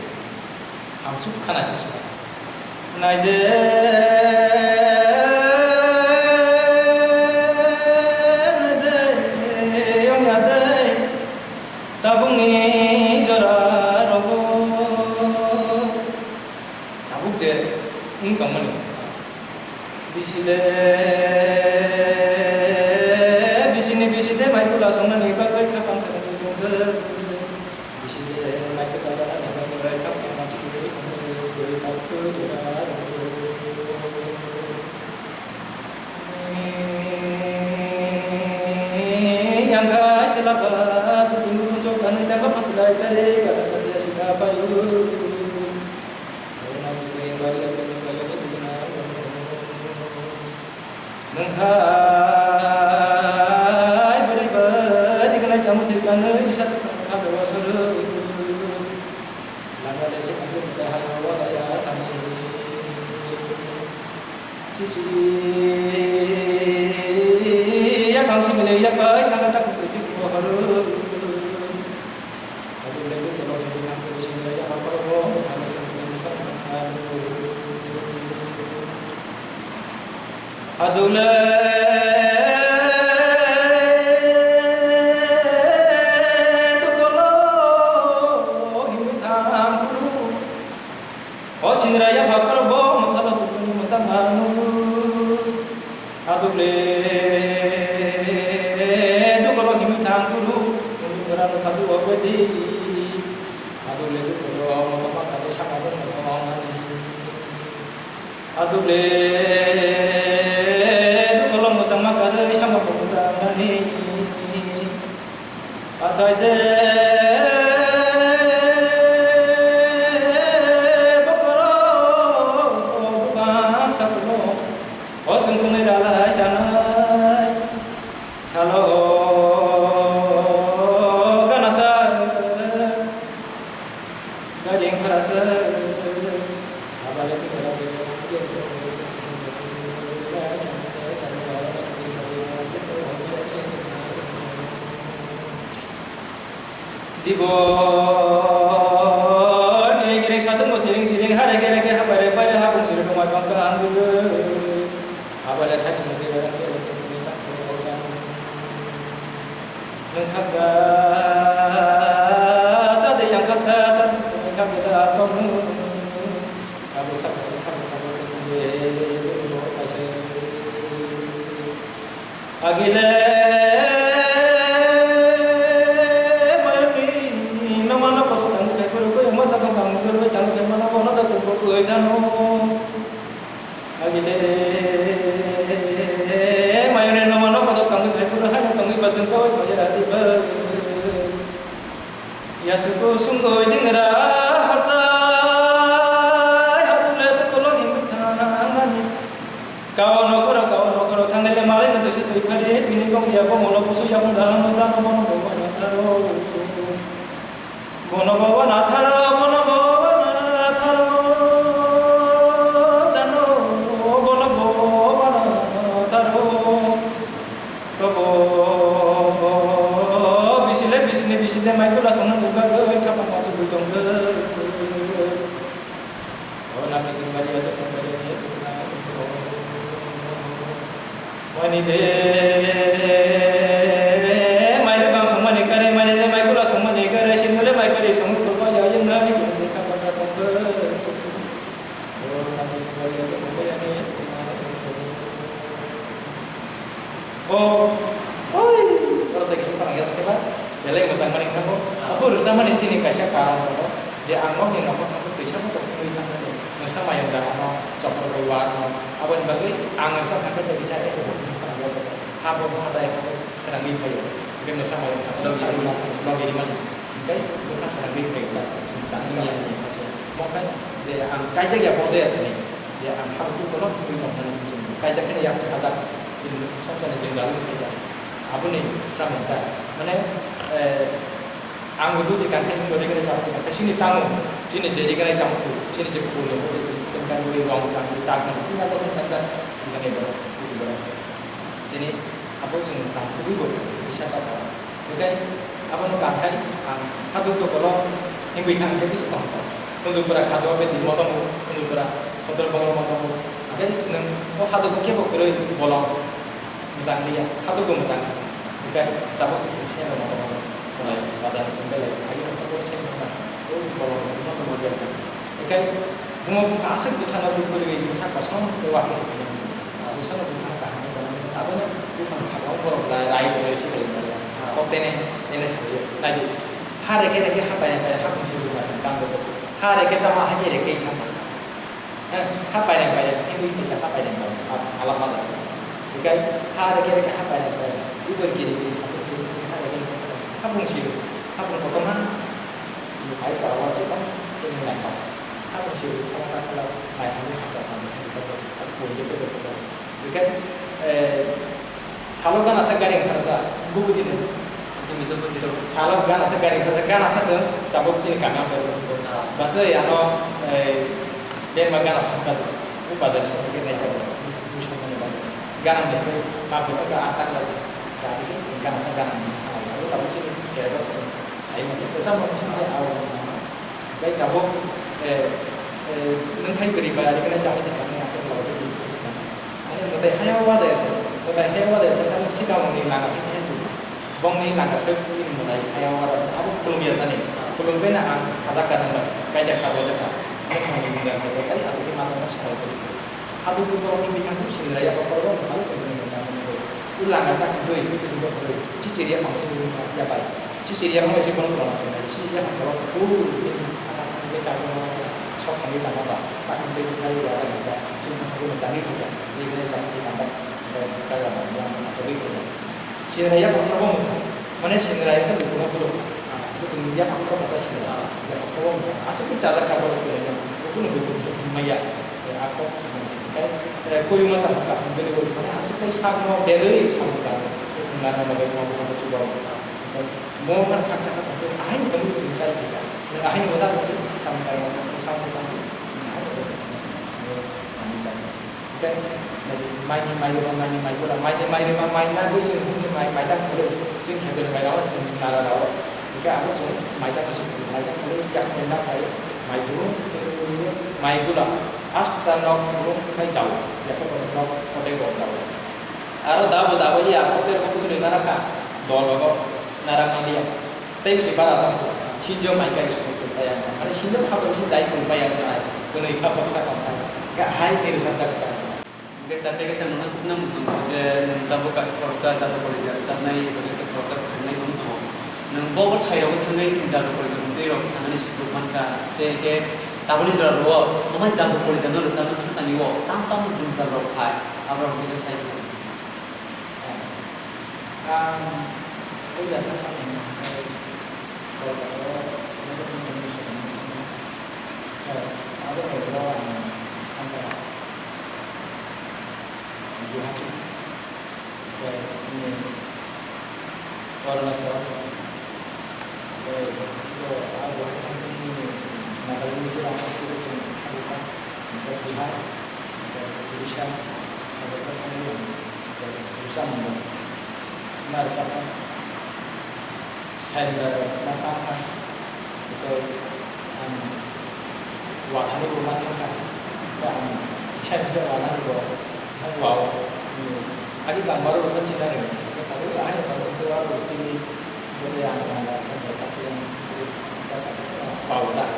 Hamsuk kha naithok sukha. Naide, naide, ongya de, tabukni jora rogo. Tabuk je wng tongmani. Bisile, bisini biside mai kula songnani bagwi khapang sakni tongkhe. Biside mai kula songnani bagwi khapang sakni tongkhe. Yang kai selapa tu tunggu kunco kanu jangka pasilai tare kata kata sida payu. Nungkhai bwrwi bwrwi gwnai chamung thwi kanwi bisa tongkha kha jaga soro. Lama le se kamse mutai ha ya wala ya sani. Chichiri ya kangsi mile ya pai nang ta kutu ti ko haru. Adu le ko lo ni nang ko sini ya ha ko ko nang sa ni sa. Adule tukolo himwi thang kuru. O sinraya phakhor bo mwthalo sukuni mwsa manu. Adule tukolo himwi thang kuru. Muni mura no khaju obedi. Adule tukolo mama kadu saka bo mwthalo nani. Aduk le duk kolom mwchangma karwi sama bo mwchang nani. Atai de bokoro bukang sakuno o sungkuni ralai sanai salo gana sa. Dibo giri giri satung bo siring siring hare gere ke hapai re pai re hapung siri tongmai bangka ang dudu. Hapai le thai chumui giri giri ke bo chumui tak bo chang. Nwng khaksa sa de yang khaksa sa, nwng khaksa da tong nwng. Sabo sabo se khaksa khaksa se se de bo kaisa. Agile mayoni noma no koto tangwi thai phuru koi ma sa tong tang koi tang koi ma no kono da se bo koi thano. Agile mayone noma no koto tangwi phai phuru haino tangwi basing chawi phai ya di ba. Yasuku sungwi dingra harsai hadule tukolo himwi thangnani. Kao nokhoro kao nokhoro thangnile malai no twi se twi phari tini kong ya bo molo busu ya bung da mo jano bono bo ma tharo. Bono bobo natharo, bono bobo natharo, jano bono bobo natharo. Tobo Bisini bisini mai kula songna nukha koi khapang masuk bui tongkha. O nami kini bari aja kong bari aja. Mani de mai de bang songmani kare, mani de mai kula songmani kare, sini le mai kare song kula ya yang nai kong kong khapang sa tongkha. O nami kini bari aja kong bari aja. O, oi, oro tei kisa khorang ya sakhe ba, belai mwchang mani kha bo. Abo rwchapmani chini kaisa karon tongo, je ang nokni nokhor thangwi twisa bo tongwi thangmani, mwsa mayung da ano chopor bai wa ano, aboni bagwi ang rwchap thangkhe tei kisa ekho bo khorang ya sakhe. Ha bo bwkha dai kha se swnamwi phaio, hwnkhe mwsa mayung kha se logi rimani, logi rimani, hwnkhe bwkha swnamwi phaio ba, chwng chajak chajak ni sakhe. Mo khe je ang kaijak ya bojaya sani. Je ang habuku kolok twi tongmani muchungo. Kaijak kheno yak thajak, chini songsani jwngjal wngwi khaijak. Aboni samung ta. Mane, eh, ang bo dudi kangkhe nung bo rigre chapti kangkhe chini tamo, chini je rigre chapti, chini je kulo, je chini tengkang ri rong kang ri tak nang chini abo tengkang jak, rigre borok, dudi borok. Chini abo chwng cham sugwi bo, bisa ta ta. Hwnkhe abono kangkhai ang haduk dokolo himwi thang khe bisi tong kha. Kunjukbwra khajo bini motomo, kunjukbwra sodor bogol motomo. Hwnkhe nwng o hadukbo kebo kwrwi bolong mwchang liya, hadukbo mwchang. Hwnkhe tabuk se chwng se rwma tongmani chwrai bazar hwnkhe lai agini sabo se rwma o bolong rwma tongmani. Hwnkhe omo aswk bwsano twi kwrwi bwsa kosom tei wakhe. Bwsano bwsano kaham khe tongmani. Abono buphang sakao borok rai, rai rwlai se rwlai. Kok tene, tene sawi. Naidi. Ha reke reke ha paina paina ha bungsi rwma tong kang bo. Ha reke tamo ha ke reke kha. Ha paina paina, ha bui ha paina paina. Alam maja. Hwnkhe ha reke reke ha paina paina. Ibon giri giri sakhe bisi bisi ha reke reke ha bungsi. Ha bung kotorma. Hai kara wa se tong tini nai kha. Ha bungsi ha ta khala mai ha ni ha ta khala ni sa ko. Ha bung de de sa ko. Hwnkhe, eh, salo gana sa gari wngkha rwsa, bo bujini. Chini so bujiro. Salo gana sa gari wngkha rwsa, gana sa chwng tabuk chini kami ang chwng. Ah. Basa ano, eh, ben ma gana sa wngkha rwsa. Bo bazar sa wngkha rwsa. Bo sa wngkha rwsa. Gana de ko ma ko ka atak la. Gari ke chwng gana sa gana ni sa. Abo tabuk chini chera ko chwng sai ma ko sa ma ko sa au. Tei tabuk, eh, eh, nwng khai bwrwi ba riknai chama tei kami ang khe jora tei bini khe kami. Ani mwtai haya wada ese, mwtai haya wada ese, tamo sikang ni langa khe khe chu. Bongni langa se chini mwtai haya wada abo khulum ya sani. Khulum bai na ang khajak ka nang bai, kaijak ka bojak ka. Ani khang ni jinda khai khai, ani abo khe ma tong sa khai. Haduk borok ni bithang sindra ya kokor bo, abo sindra ni sa mo. U langa ta doi, doi, doi, chichiri ya pang sindra ya bai. Chichiri ya pang se bono tong, chichiri ya pang borok, u, ini sana, ini chakung, sok kami tang ba, tak ini kali ya, tak ini, ini kali ya, ini kali ya, ini kali ya, ini kali ya, ini kali ya. Sindra ya kokor bo, mane sindra ya kan dukuna borok. Bwswk ni yaphang khorokma ta sini. Yaphang khorokma ta. Aswk khe chajak kha borok kwlaino. Bukuno bukuno maya. A kok samani sini. Kai, eh, koyuma samung kaham bini borok mane aswk khe sakno belwi samung kaham. Nana mabai mo mo chuba. Mo har sak sak kha tongkhe ahai ni tongwi sini chai kha. Ahai ni wada tongwi samung kaham samung kaham. Ahai ni tongwi. Hingke, maini mairima, maini maibura, maini mairima, maina dui chwng hwnwi mai, maitang khwlwi, chwng khe bwrwi mairao, chwng nara rao. Hingke abo chwng maitang se khwlwi, maitang khwlwi yak maina pai, mai buru, mai bula, asta nok buru khai dao, yakhe bo nok kote bo dao. Aro dabo dabo ya, kote ro bwswlwi nara kha, dol rogo, nara maliya. Tei bwswk bara tong kho, sinjo mai kai song kho pai ang, mane sinjo phato bisi dai kho pai ang sai, kwnwi kha baksa tong kha, ga hai ni rwchapjak kha. Hingke sa tei kaisa mono swngna muchung kho je nwng tabuk kaisa khoroksa jado kolija rwchapnai, hwnkhe khoroksa khainai wng thango. Nwng bo bo thai rogo thangwi chini jado kolija mwnwi rok sanani sujuk mankha, tei hwnkhe tabukni jora rwo amai jado kolija no rwchapna thang thani o tamo tamo jwngjal rok phai, aborok kisa sai kho. Ang puila thangmani hwnkhai Kolkata o North East International Meeting, eh, abo ni ulo ang thangkha Guwahati, tei bini Arunachal, tei bo ang Guwahati thangkhe bini Nagaland ni jila ang thangkhe chwng thangkha, tei Bihar, tei Odisha, tei Jharkhand ni. Rwchapmung bo ma rwchapkha. Saimla rok ma tang kha, tei ang wathani bo ma thang kha, tei ang ichha kisa wanani bo thang wao, hmm, agi bang baro bo china rwngya, tei tabuk ahai tabuk bo aro chini, bo tei ang nang kha, saimla kaisa yang, chakha, wao da,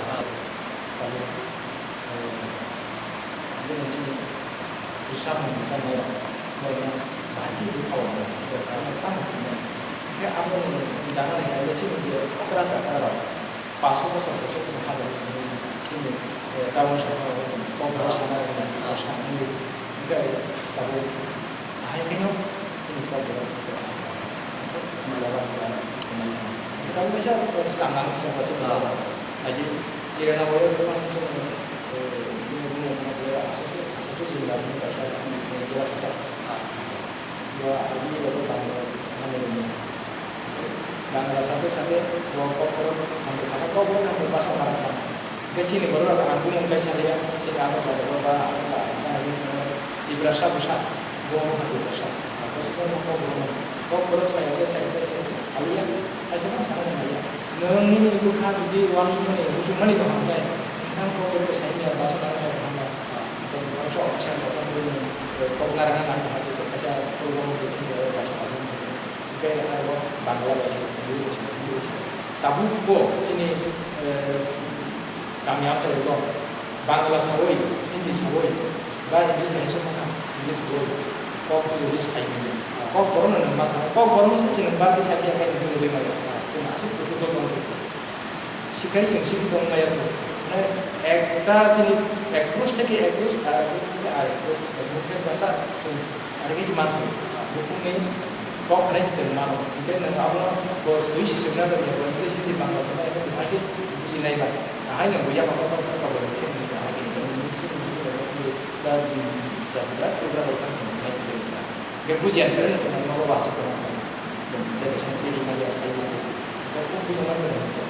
tabuk. Jemon chini samung rwchapnai rok, bono bahai khe bwkha o, tamo hwnwi. Hwnkhe aboni dana ni kaiwi chini je okra chakra rok, paso bosor sosok bwswk hajago chini, chini, eh, town sohor o chini kokborok sana rwmani, ah, sana wngwi. Hwnkhe tabuk Ahai khe no chini kok borok khe aste aste aste maiya ba khe maiya. Tabuk kaisa to chwng ang kisa bo chini, ah, kok. Aji tirana bo khe chwng, eh, bini bumo khe aste aste aste jila bini kaisa jila sasa. Ah. Bo aji bo bang bo sana ni. Bangla sate sate bo kok borok hambai saka kok borok hambai basa mara kha. Hwnkhe chini borok rok ang bumung kaisa liya, chini abo ba ba ba ang ba ang ba ang ba Tiprasa bwsa bo wngkha Tiprasa. Bwsa bo wngkha kok borok no. Kok borok saya khe saya khe saya khe saliya, kaisa phano sana nang liya. Nwng nini bwkha jodi uansukmani muchungmani tong khe, nwng kok borok sai maya basa mara kha. Tei borok sa officer rok kok narwkna nang kha, kaisa program se kaisa. Hwnkhe aro Bangla bai se, Hindi bai se, Hindi bai se. Tabuk bo chini, eh, kami amchai rok Bangla sawi, Hindi sawi, ba English hai song kha, English sawi, kok English hai manya. Kok borok no nwng ma sa, kok borok no se chini bati sa khe, khe nwng twi manya. Chwng aswk kutung tong. Sikhai chwng simi tong maya kho. Mane ekta chini ek purush theke ek purush, ar ek purush theke ar ek purush. Mukhe basa chwng ar khe chwng man kho. Bukhukni kok khnai se chwng mano. Hwnkhe nwng abono bo swi se swrwngna rwngya, bo English, Hindi, Bangla swrwngna rwngya, bo hai khe buji nai ba. Ahai no bo yapha kok kok kok khe nwng ahai khe chwng nwng simi nwng simi da jati da Tripura bai khe chwng nai khe. Hwnkhe bujiya khe nwng chwng nogo uansuk tongma khe. Chwng tei kaisa tini manya sai manya. Hwnkhe kok bujaknai khe nwng khe.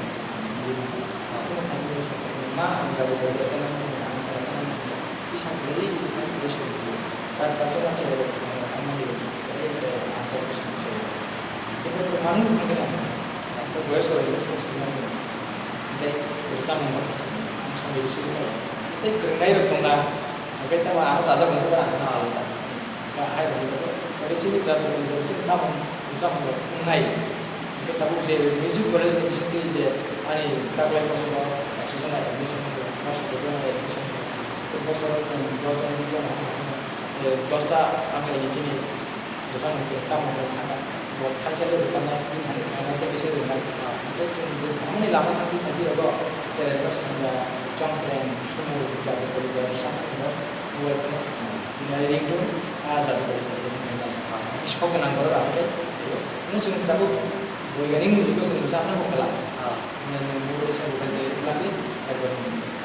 Kok bujaknai khe nwng khe. Ma ang jaga bai kaisa nwng ang sai manya. Isa khe ri khe khe sung khe. Sar ka to ma chai rok chai ang manya. Chai chai ang kok sung chai. Hwnkhe kok mani thang khe ang. Ang kok boyos khe ri khe sung sung manya. Hwnkhe rwchapmung masa sung. Ang sung ri sung manya. Tei kwrwngnai rok tongna. Hwnkhe tamo ang sajak manya ang khe alada. Ba hai rok bai chini jati ni jati chini tamo bwsa phano wngnai. Hwnkhe tabuk je music college ni bisingtwi je ani taklai bosongo ekso jona admission wngkha, bosongo ekso jona admission wngkha. Tei bosongo chwng dos jona, bish jona wngkha, eh, dosta amchaini chini bwsa mungkhe tamo wngkha. Bo thaisa le rwchapnai, bini hani khaina tei kisa rwnai. Tei chwng je tongmani lama thangwi thangwi rogo cherai rok swnamya, chongpreng, sumui, jati kori jati sakni rok, buai phano, bini ringtong, a jati kori jati se wngnai. Kisa kok gwnang borok rok khe, no chwng tabuk boiganini mujungno chwng bwsa phano kwla. Nini mungwi sabo khe tei lagi, abo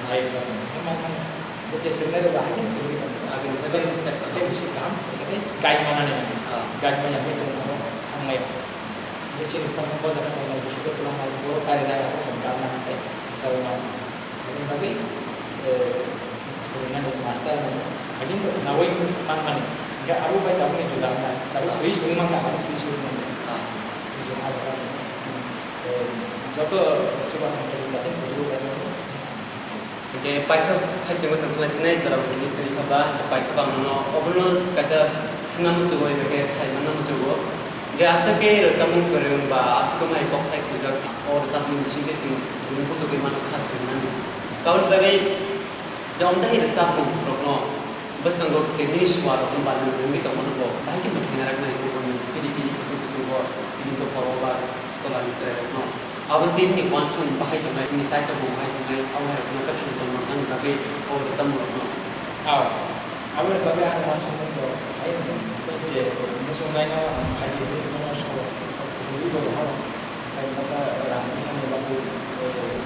nai jati. Hwnma thang, bo je swngnai rok bo hakhe swngwi tongo. Hakhe swngwi tongo. Hakhe bisi kaham, hakhe guide manani. Ah. Guide manya khe chwng abo thangnai. Hwnkhe chini phano bojak tongnai, bisi khe kwlwng nai, bo karinai, abo chwng karna hwnkhe bwsao mano. Aboni bagwi, eh, swrwngmani master rokno agini to khnaui manmani. Hwnkhe abo bai tabukni juda wngkha, tabuk swi swrwng mankha, abo swi swrwng mankha. Ah. Bisi khe ah jaga, eh, joto chubachu khe juda khe bujigo bai mano. Hwnkhe paithago hai chwngno chwng khlai sinai jora bo chini kwrwi kha ba, hwnkhe paithago ang nono obono kaisa swngna muchungo, hwnkhe sai manna muchungo. Hwnkhe aswk khe rwchapmung kwrwng ba aswk khe mai kokthai thwijak si, o rwchapmung bising khe chwng buchugwi mano kha swrwngmani. Aboni bagwi je omtaikhai rwchapmung rokno bwskango tei nini suarokno barwi wngwi tongmano bo bahai khe mwthangna raknai, tei boni phiri phiri kuchuk kuchugo chini dophao ba tolani chwrairokno. Abo tinini uansukmung bahai tongnai, bini chaitokmung bahai tongnai, abo hai rokno khe thang tongma nang bagwi o rwchapmung rokno. Aw, aboni bagwi ani uansukmung bo hai hwnwi tei je muchungnaino ang phaidi hwnwi bono sao, hwnwi bo rohoro, tei masa rang bwsani bagwi, eh,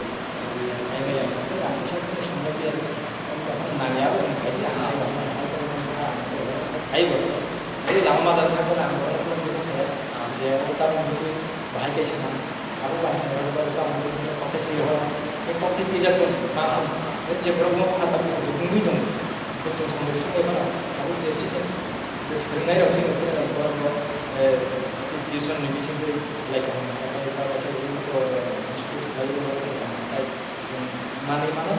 hai maya, tei rang bwsa tei songbai tei nangya, abo ni phaidi ang hai rokno hai rokno hai bo, hai lama majra thangkhe ang bono phone khe, je o tabuk nugwi, Bahai kaisa man, abo bangsa rok bo rwchapmung rok kothai se ho, tei kothai pijak tong ma tong, tei je borok no kha tabuk dukungwi tongo, tei chwng samung rwchapmung bai mano, abo je chini je swrwngnai rok chini borok bo, eh, tuition ni bisingtwi belai kaham kha, tei ba kaisa. Manwi mano,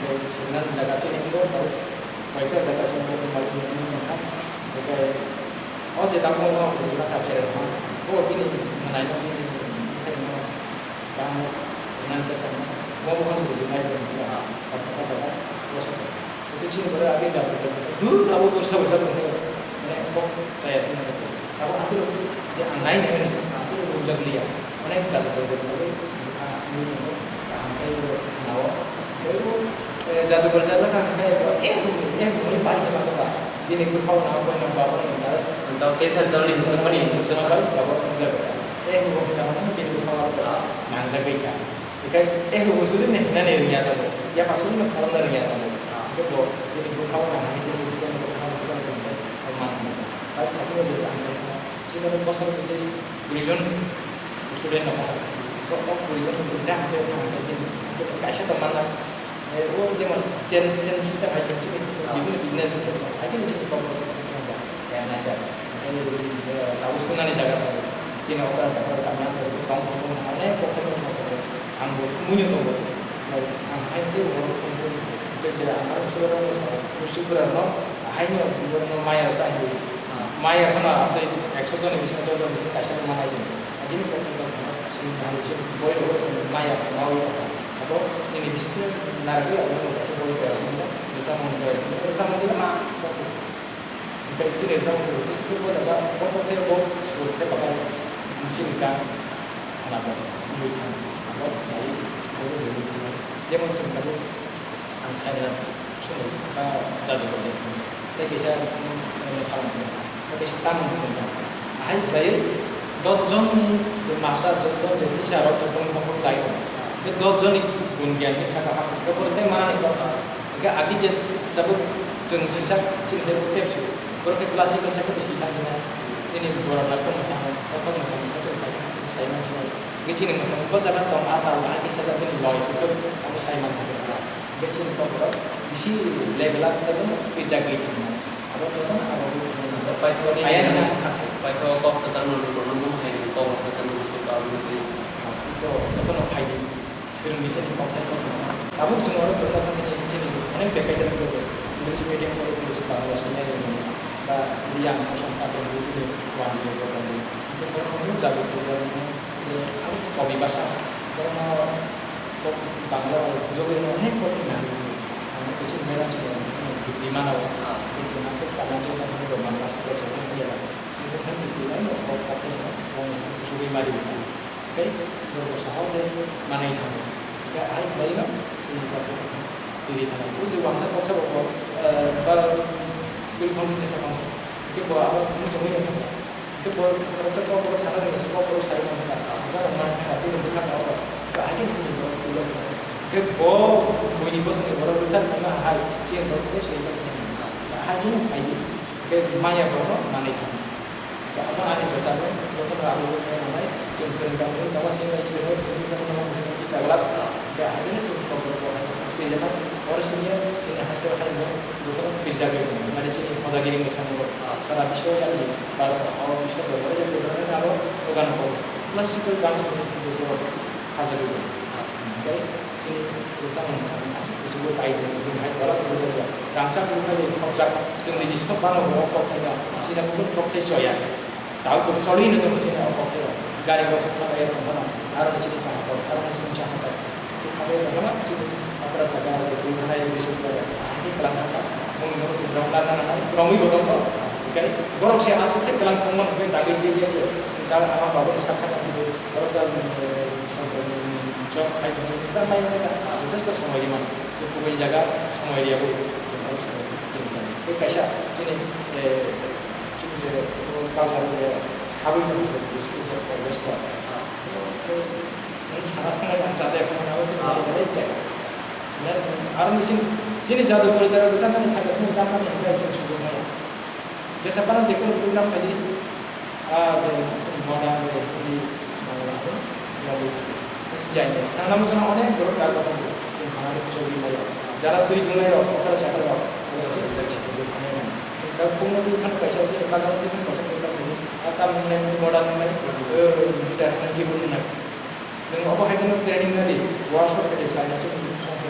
hingke swngnani jaga chini wngkha, tei koita jaga chini wngkha, malik ni wngkha, hingke o je tamo no wngkha chere wngkha, o bini mwnai no bini bwkhai no kaham no wngnani chesta kha, mo bo kasu bo nai bo wngkha, o jaga o saka. Hingke chini bwrwi age jat dur abo bursa bursa bo wngkha, mane bo chaya sini. Abo atwrwk je ang nai nai mani, atwrwk rwjak liya. Onek jat rwjak bagwi, ah, nini tongo, kaham khe nao. Tei bo, eh, jadu bwrwjak wngkha hwnkhe bo, eh, eh, hwnwi pai khe mano ba. Bini bwkhao nao bai nang ba, bo nang das. Tei teisa jani muchungmani muchungma bai, ba bo wngya bai. Eh, bo hwnwi nang mano, bini bwkhao aro kaisa nangjagwi kha. Hwnkhe, eh, bo suri ni hwnani rwngya tongo. Yapha suri ni phorokna rwngya tongo. Hwnkhe bo, bini bwkhao nang hai, bini bwkhao nang hai, bini bwkhao nang hai, man. Bai thasino je chang sai kha. Chini bosor twi twi kuri jon student rok, o, o kuri jon tong kha, ang se wngkha, ang se wngkha, kaisa tong manna, eh, o jemon chain, chain system hai chwng chini bibhinno business rok tong, hai khe chini kok rok tong kha, ya, nai kha. Tei, eh, tabuk sunani jaga rok, chini okra sakha rok, tamni answer rok tong, tong, tong, onek kok tong, tong, tong, ang bo thumui no tongo, ang hai khe borok thumui, tei je ang aro bwswk rok sa, bwswk bwrwk no, hai no, borok no maya rok ta hinwi. Maya phano tei ekso joni bisingo dos jon bisingo kaisa rok manai di. Abini kok ni kok no simi bahai se boi rok chwng maya mawi rok. Abo nini bisingtwi narwgwi abo no kaisa boi rok no rwchapmung rok rwchapmung rok ma. Tei chini rwchapmung rok bisi khe bo jaga bo kok tei bo sur tei bagai chini ka khana bo wngwi thang abo nai bo wngwi thang. Jemon chwng tabuk Ang saina swnwi ba jadu bai tei kaisa, mm, samung tei kaisa tamung tongkha. Ahai khlaiwi dos jon ni je master, dos jon je teacher rok je bongni bongni lai tong. Tei dos jon ni gun gyan ni saka ha, tei borok tei manani kok. Hingke agi je tabuk chwng sisa chini tei tep su. Borok khe classical side o bisi thang hino. Nini borok lai tong mwsang, o tong mwsang side o sai, sai man hino. Hingke chini mwsang bo jaga tong a tal bahai khe sajak bini loi bwswk abo sai man thang. Hingke chini kokborok bisi level up tei bono twijagwi tongmani. Abo jotono abo Asa paithago ni Ayang nini na. Paithago kok kwchangno lukurno bumhaini kok kwchangno muchung kabwi twi. Ito jotono phaidi. Swrwngni chini kokthai kokno. Tabuk chwng oro phwrwngna thangmani chini onek bekaida wngkha. English medium pore English Bangla songya ringmani. Ba yang mosong katon bini wanjwi kokthai. Ito bono jago program je ang kobi basa. Bono Bangla o jogwino onek kothai nang. Ang kuchuk madam chini jukti mana o. Ah. Kuchuk masa kana jogwino Bangla sa ko jogwino ya. Ini kan jukti mana o kothai no. Wong kuchuk mari. Tei borok saha je manwi thango. Hingke ahai khlaino chini kok twi thango. O je wansa kok sabo bo, eh, ba twi phone ni tesa phone. Hingke bo abo muchungwi thango. Hingke bo khoroksa kok bo sana ringsa kok bo sai mano kha. Asa rok manwi kha, twi rok bwkha kha oro. Hingke ahai khe chini borok twi thango. Hingke bo buini bosongni borok bwkha kha hai chini borok twi sai mano kha. Ahai khe hai di. Hingke maya borok manwi thango. Omo ani bwsano jotono abo rwngmani nangnai, chwng kwrwng kha, kwrwng tongma simi bai chwngno, chwngno tongma nangmani chagla. Hwnkhe ahai kheno chwng kokborok bo hai twijlano, oro simi chini haste o hai bo jotono twijagwi tongo, mane chini hojagiri mwsani bo sara biswo yani Bharat o biswo dorbar o je program abo organ ko classical dance ni jotono hajagwi tongo. Hwnkhe Chini bwsakni mwsakni aswk kuchugo tai tongo, bini hai tola kuchugo. Rangchak bwkhani khopjak, chwng niji sok mano bo o kokthaino, chini kubun kokthai choya. Tao bo choli no tongo chini o kokthaio. Gari bo khopna bai tongphano, aro chini kaham aro chini chaham. Abo tongphano chini okra saka je twi thanai bising ko. Ahai khe kwlangkha, mungno se rong na na na, rongwi bo tongo. Kai borok se aswk khe kwlang tongmano, hwnkhe dagwi twi se, tal ama babu sak sak. Oro cha, eh, job khai thangwi ta mai mai ta, ah, jotesto somoi rwmani. Je kubui jaga somoi rwya bo, je oro somoi rwmani. Tei kaisa chini, eh, chini je culture je habwi tongmani, je western. Tei nini sana thangnai ang chajak, ang abo chini jaga. Aro nini chini jadu culture bwsa nang saka sung tangmani hwnkhai chwng sujukmaya. Jesa phano je kunu program khaidi, ah, je chwng modern, je Hindi, Bangla, Hindi, Hindi, Hindi, Hindi. Thangna muchungma onek borok jar tongo, chwng thangna muchungwi maya. Jara twi dungnai rok, okra chakra rok, abo se thangwi maya. Kok phano twi phano kaisa, je kaisa twi phano kaisa program khaidi, ah, tam nungnai modern nungnai, eh, guitar nungnai, keyboard nungnai. Nwng obo hai kheno training nadi, workshop khe de sai na chwng song khe.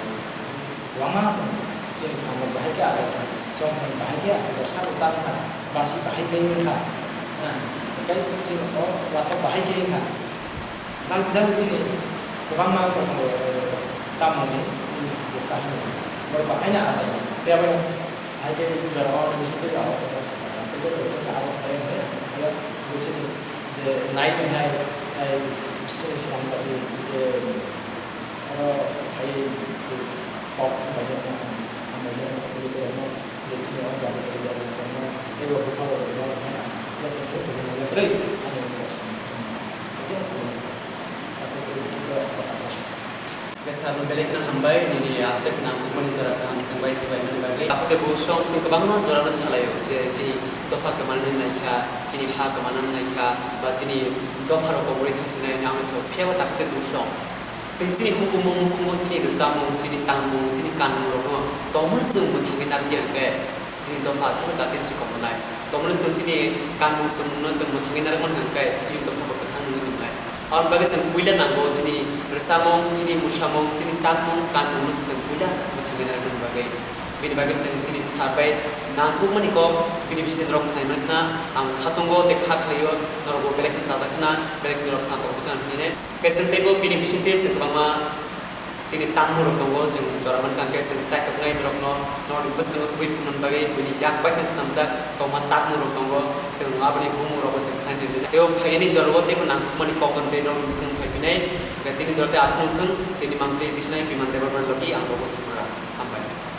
kwbangma tongo. Chini khamrok bahai khe achaikha, chongthang bahai khe achaikha, sabo tangkha, basi bahai khe wngkha. Hwnkhe chini o watho bahai khe wngkha. Dal bidal chini kwbangma wngkha tongo, tamoni bwkha hwnwi. Borok bahaino achaikha. Phiya bai hai khe jora o bisi tei abo khe sakha. Tei joto khe abo hai hwnwi, hai khe bisi je nai tongnai, tei bisi chini swnam jati je oro hai je kok thumbai rokno, hambai rokno, tei borokno je chini o jaga tei jaga rokno, tei bo bupha rokno, joto khe kwbangma kwrwi ani kok sakha. Joto khe kwbangma. Khe sir no belai kheno hambai, nini aswk nangkukmani jora kaham chwng bai swbaimani bagwi. Takhuk tei bukhuk song chwng kwbangma jorano salaio, je chini dopha kwmanani naikha, chini ha kwmanani naikha, ba chini dopha rok kobori thangsinai hinwi ang sao. Phiya bo takhuk tei bukhuk song chwng chini hukumu mukumu chini rwchapmung, chini tangmung, chini kanmung rokno tongmani chwng mwthangwi narwkya hwnkhe, chini dopha chwng jati si komonai. Tongmani chwng chini kanmung chwngmungno chwng mwthangwi narwkmani hwnkhe chini dopha bo kwthang wngwi tongnai. Aboni bagwi chwng puila nango chini rwchapmung, chini mwsamung, chini tangmung, kanmungno se chwng puila mwthangwi narwkmani bagwi. Bini bagwi chwng chini sir bai nangkukmani kok bini bisingtwi norok khnai mankha, ang kha tongo tei kha khlaio, norokbo belai kheno chajak khna, belai kheno norok khna tongjak khna hinwi. Khe chwng teibo bini bisingtwi chwng kwbangma chini tangmung rok tongo, chwng jora mankha khe chwng chaitoknai norokno, norokni bwskango tubui phunukna bagwi buini yak bai khe swnamjak tongma tangmung rok tongo, chwng aboni bumung rokbo chwng khainai rwnai. Tei o phainani jorao teibo nangkukmani kok tei norokni bwskango phai phinai, hwnkhe tini jora tei aswk wng thung, tini mangpili tisanai Biman Debbarma logi ang rogo thumra.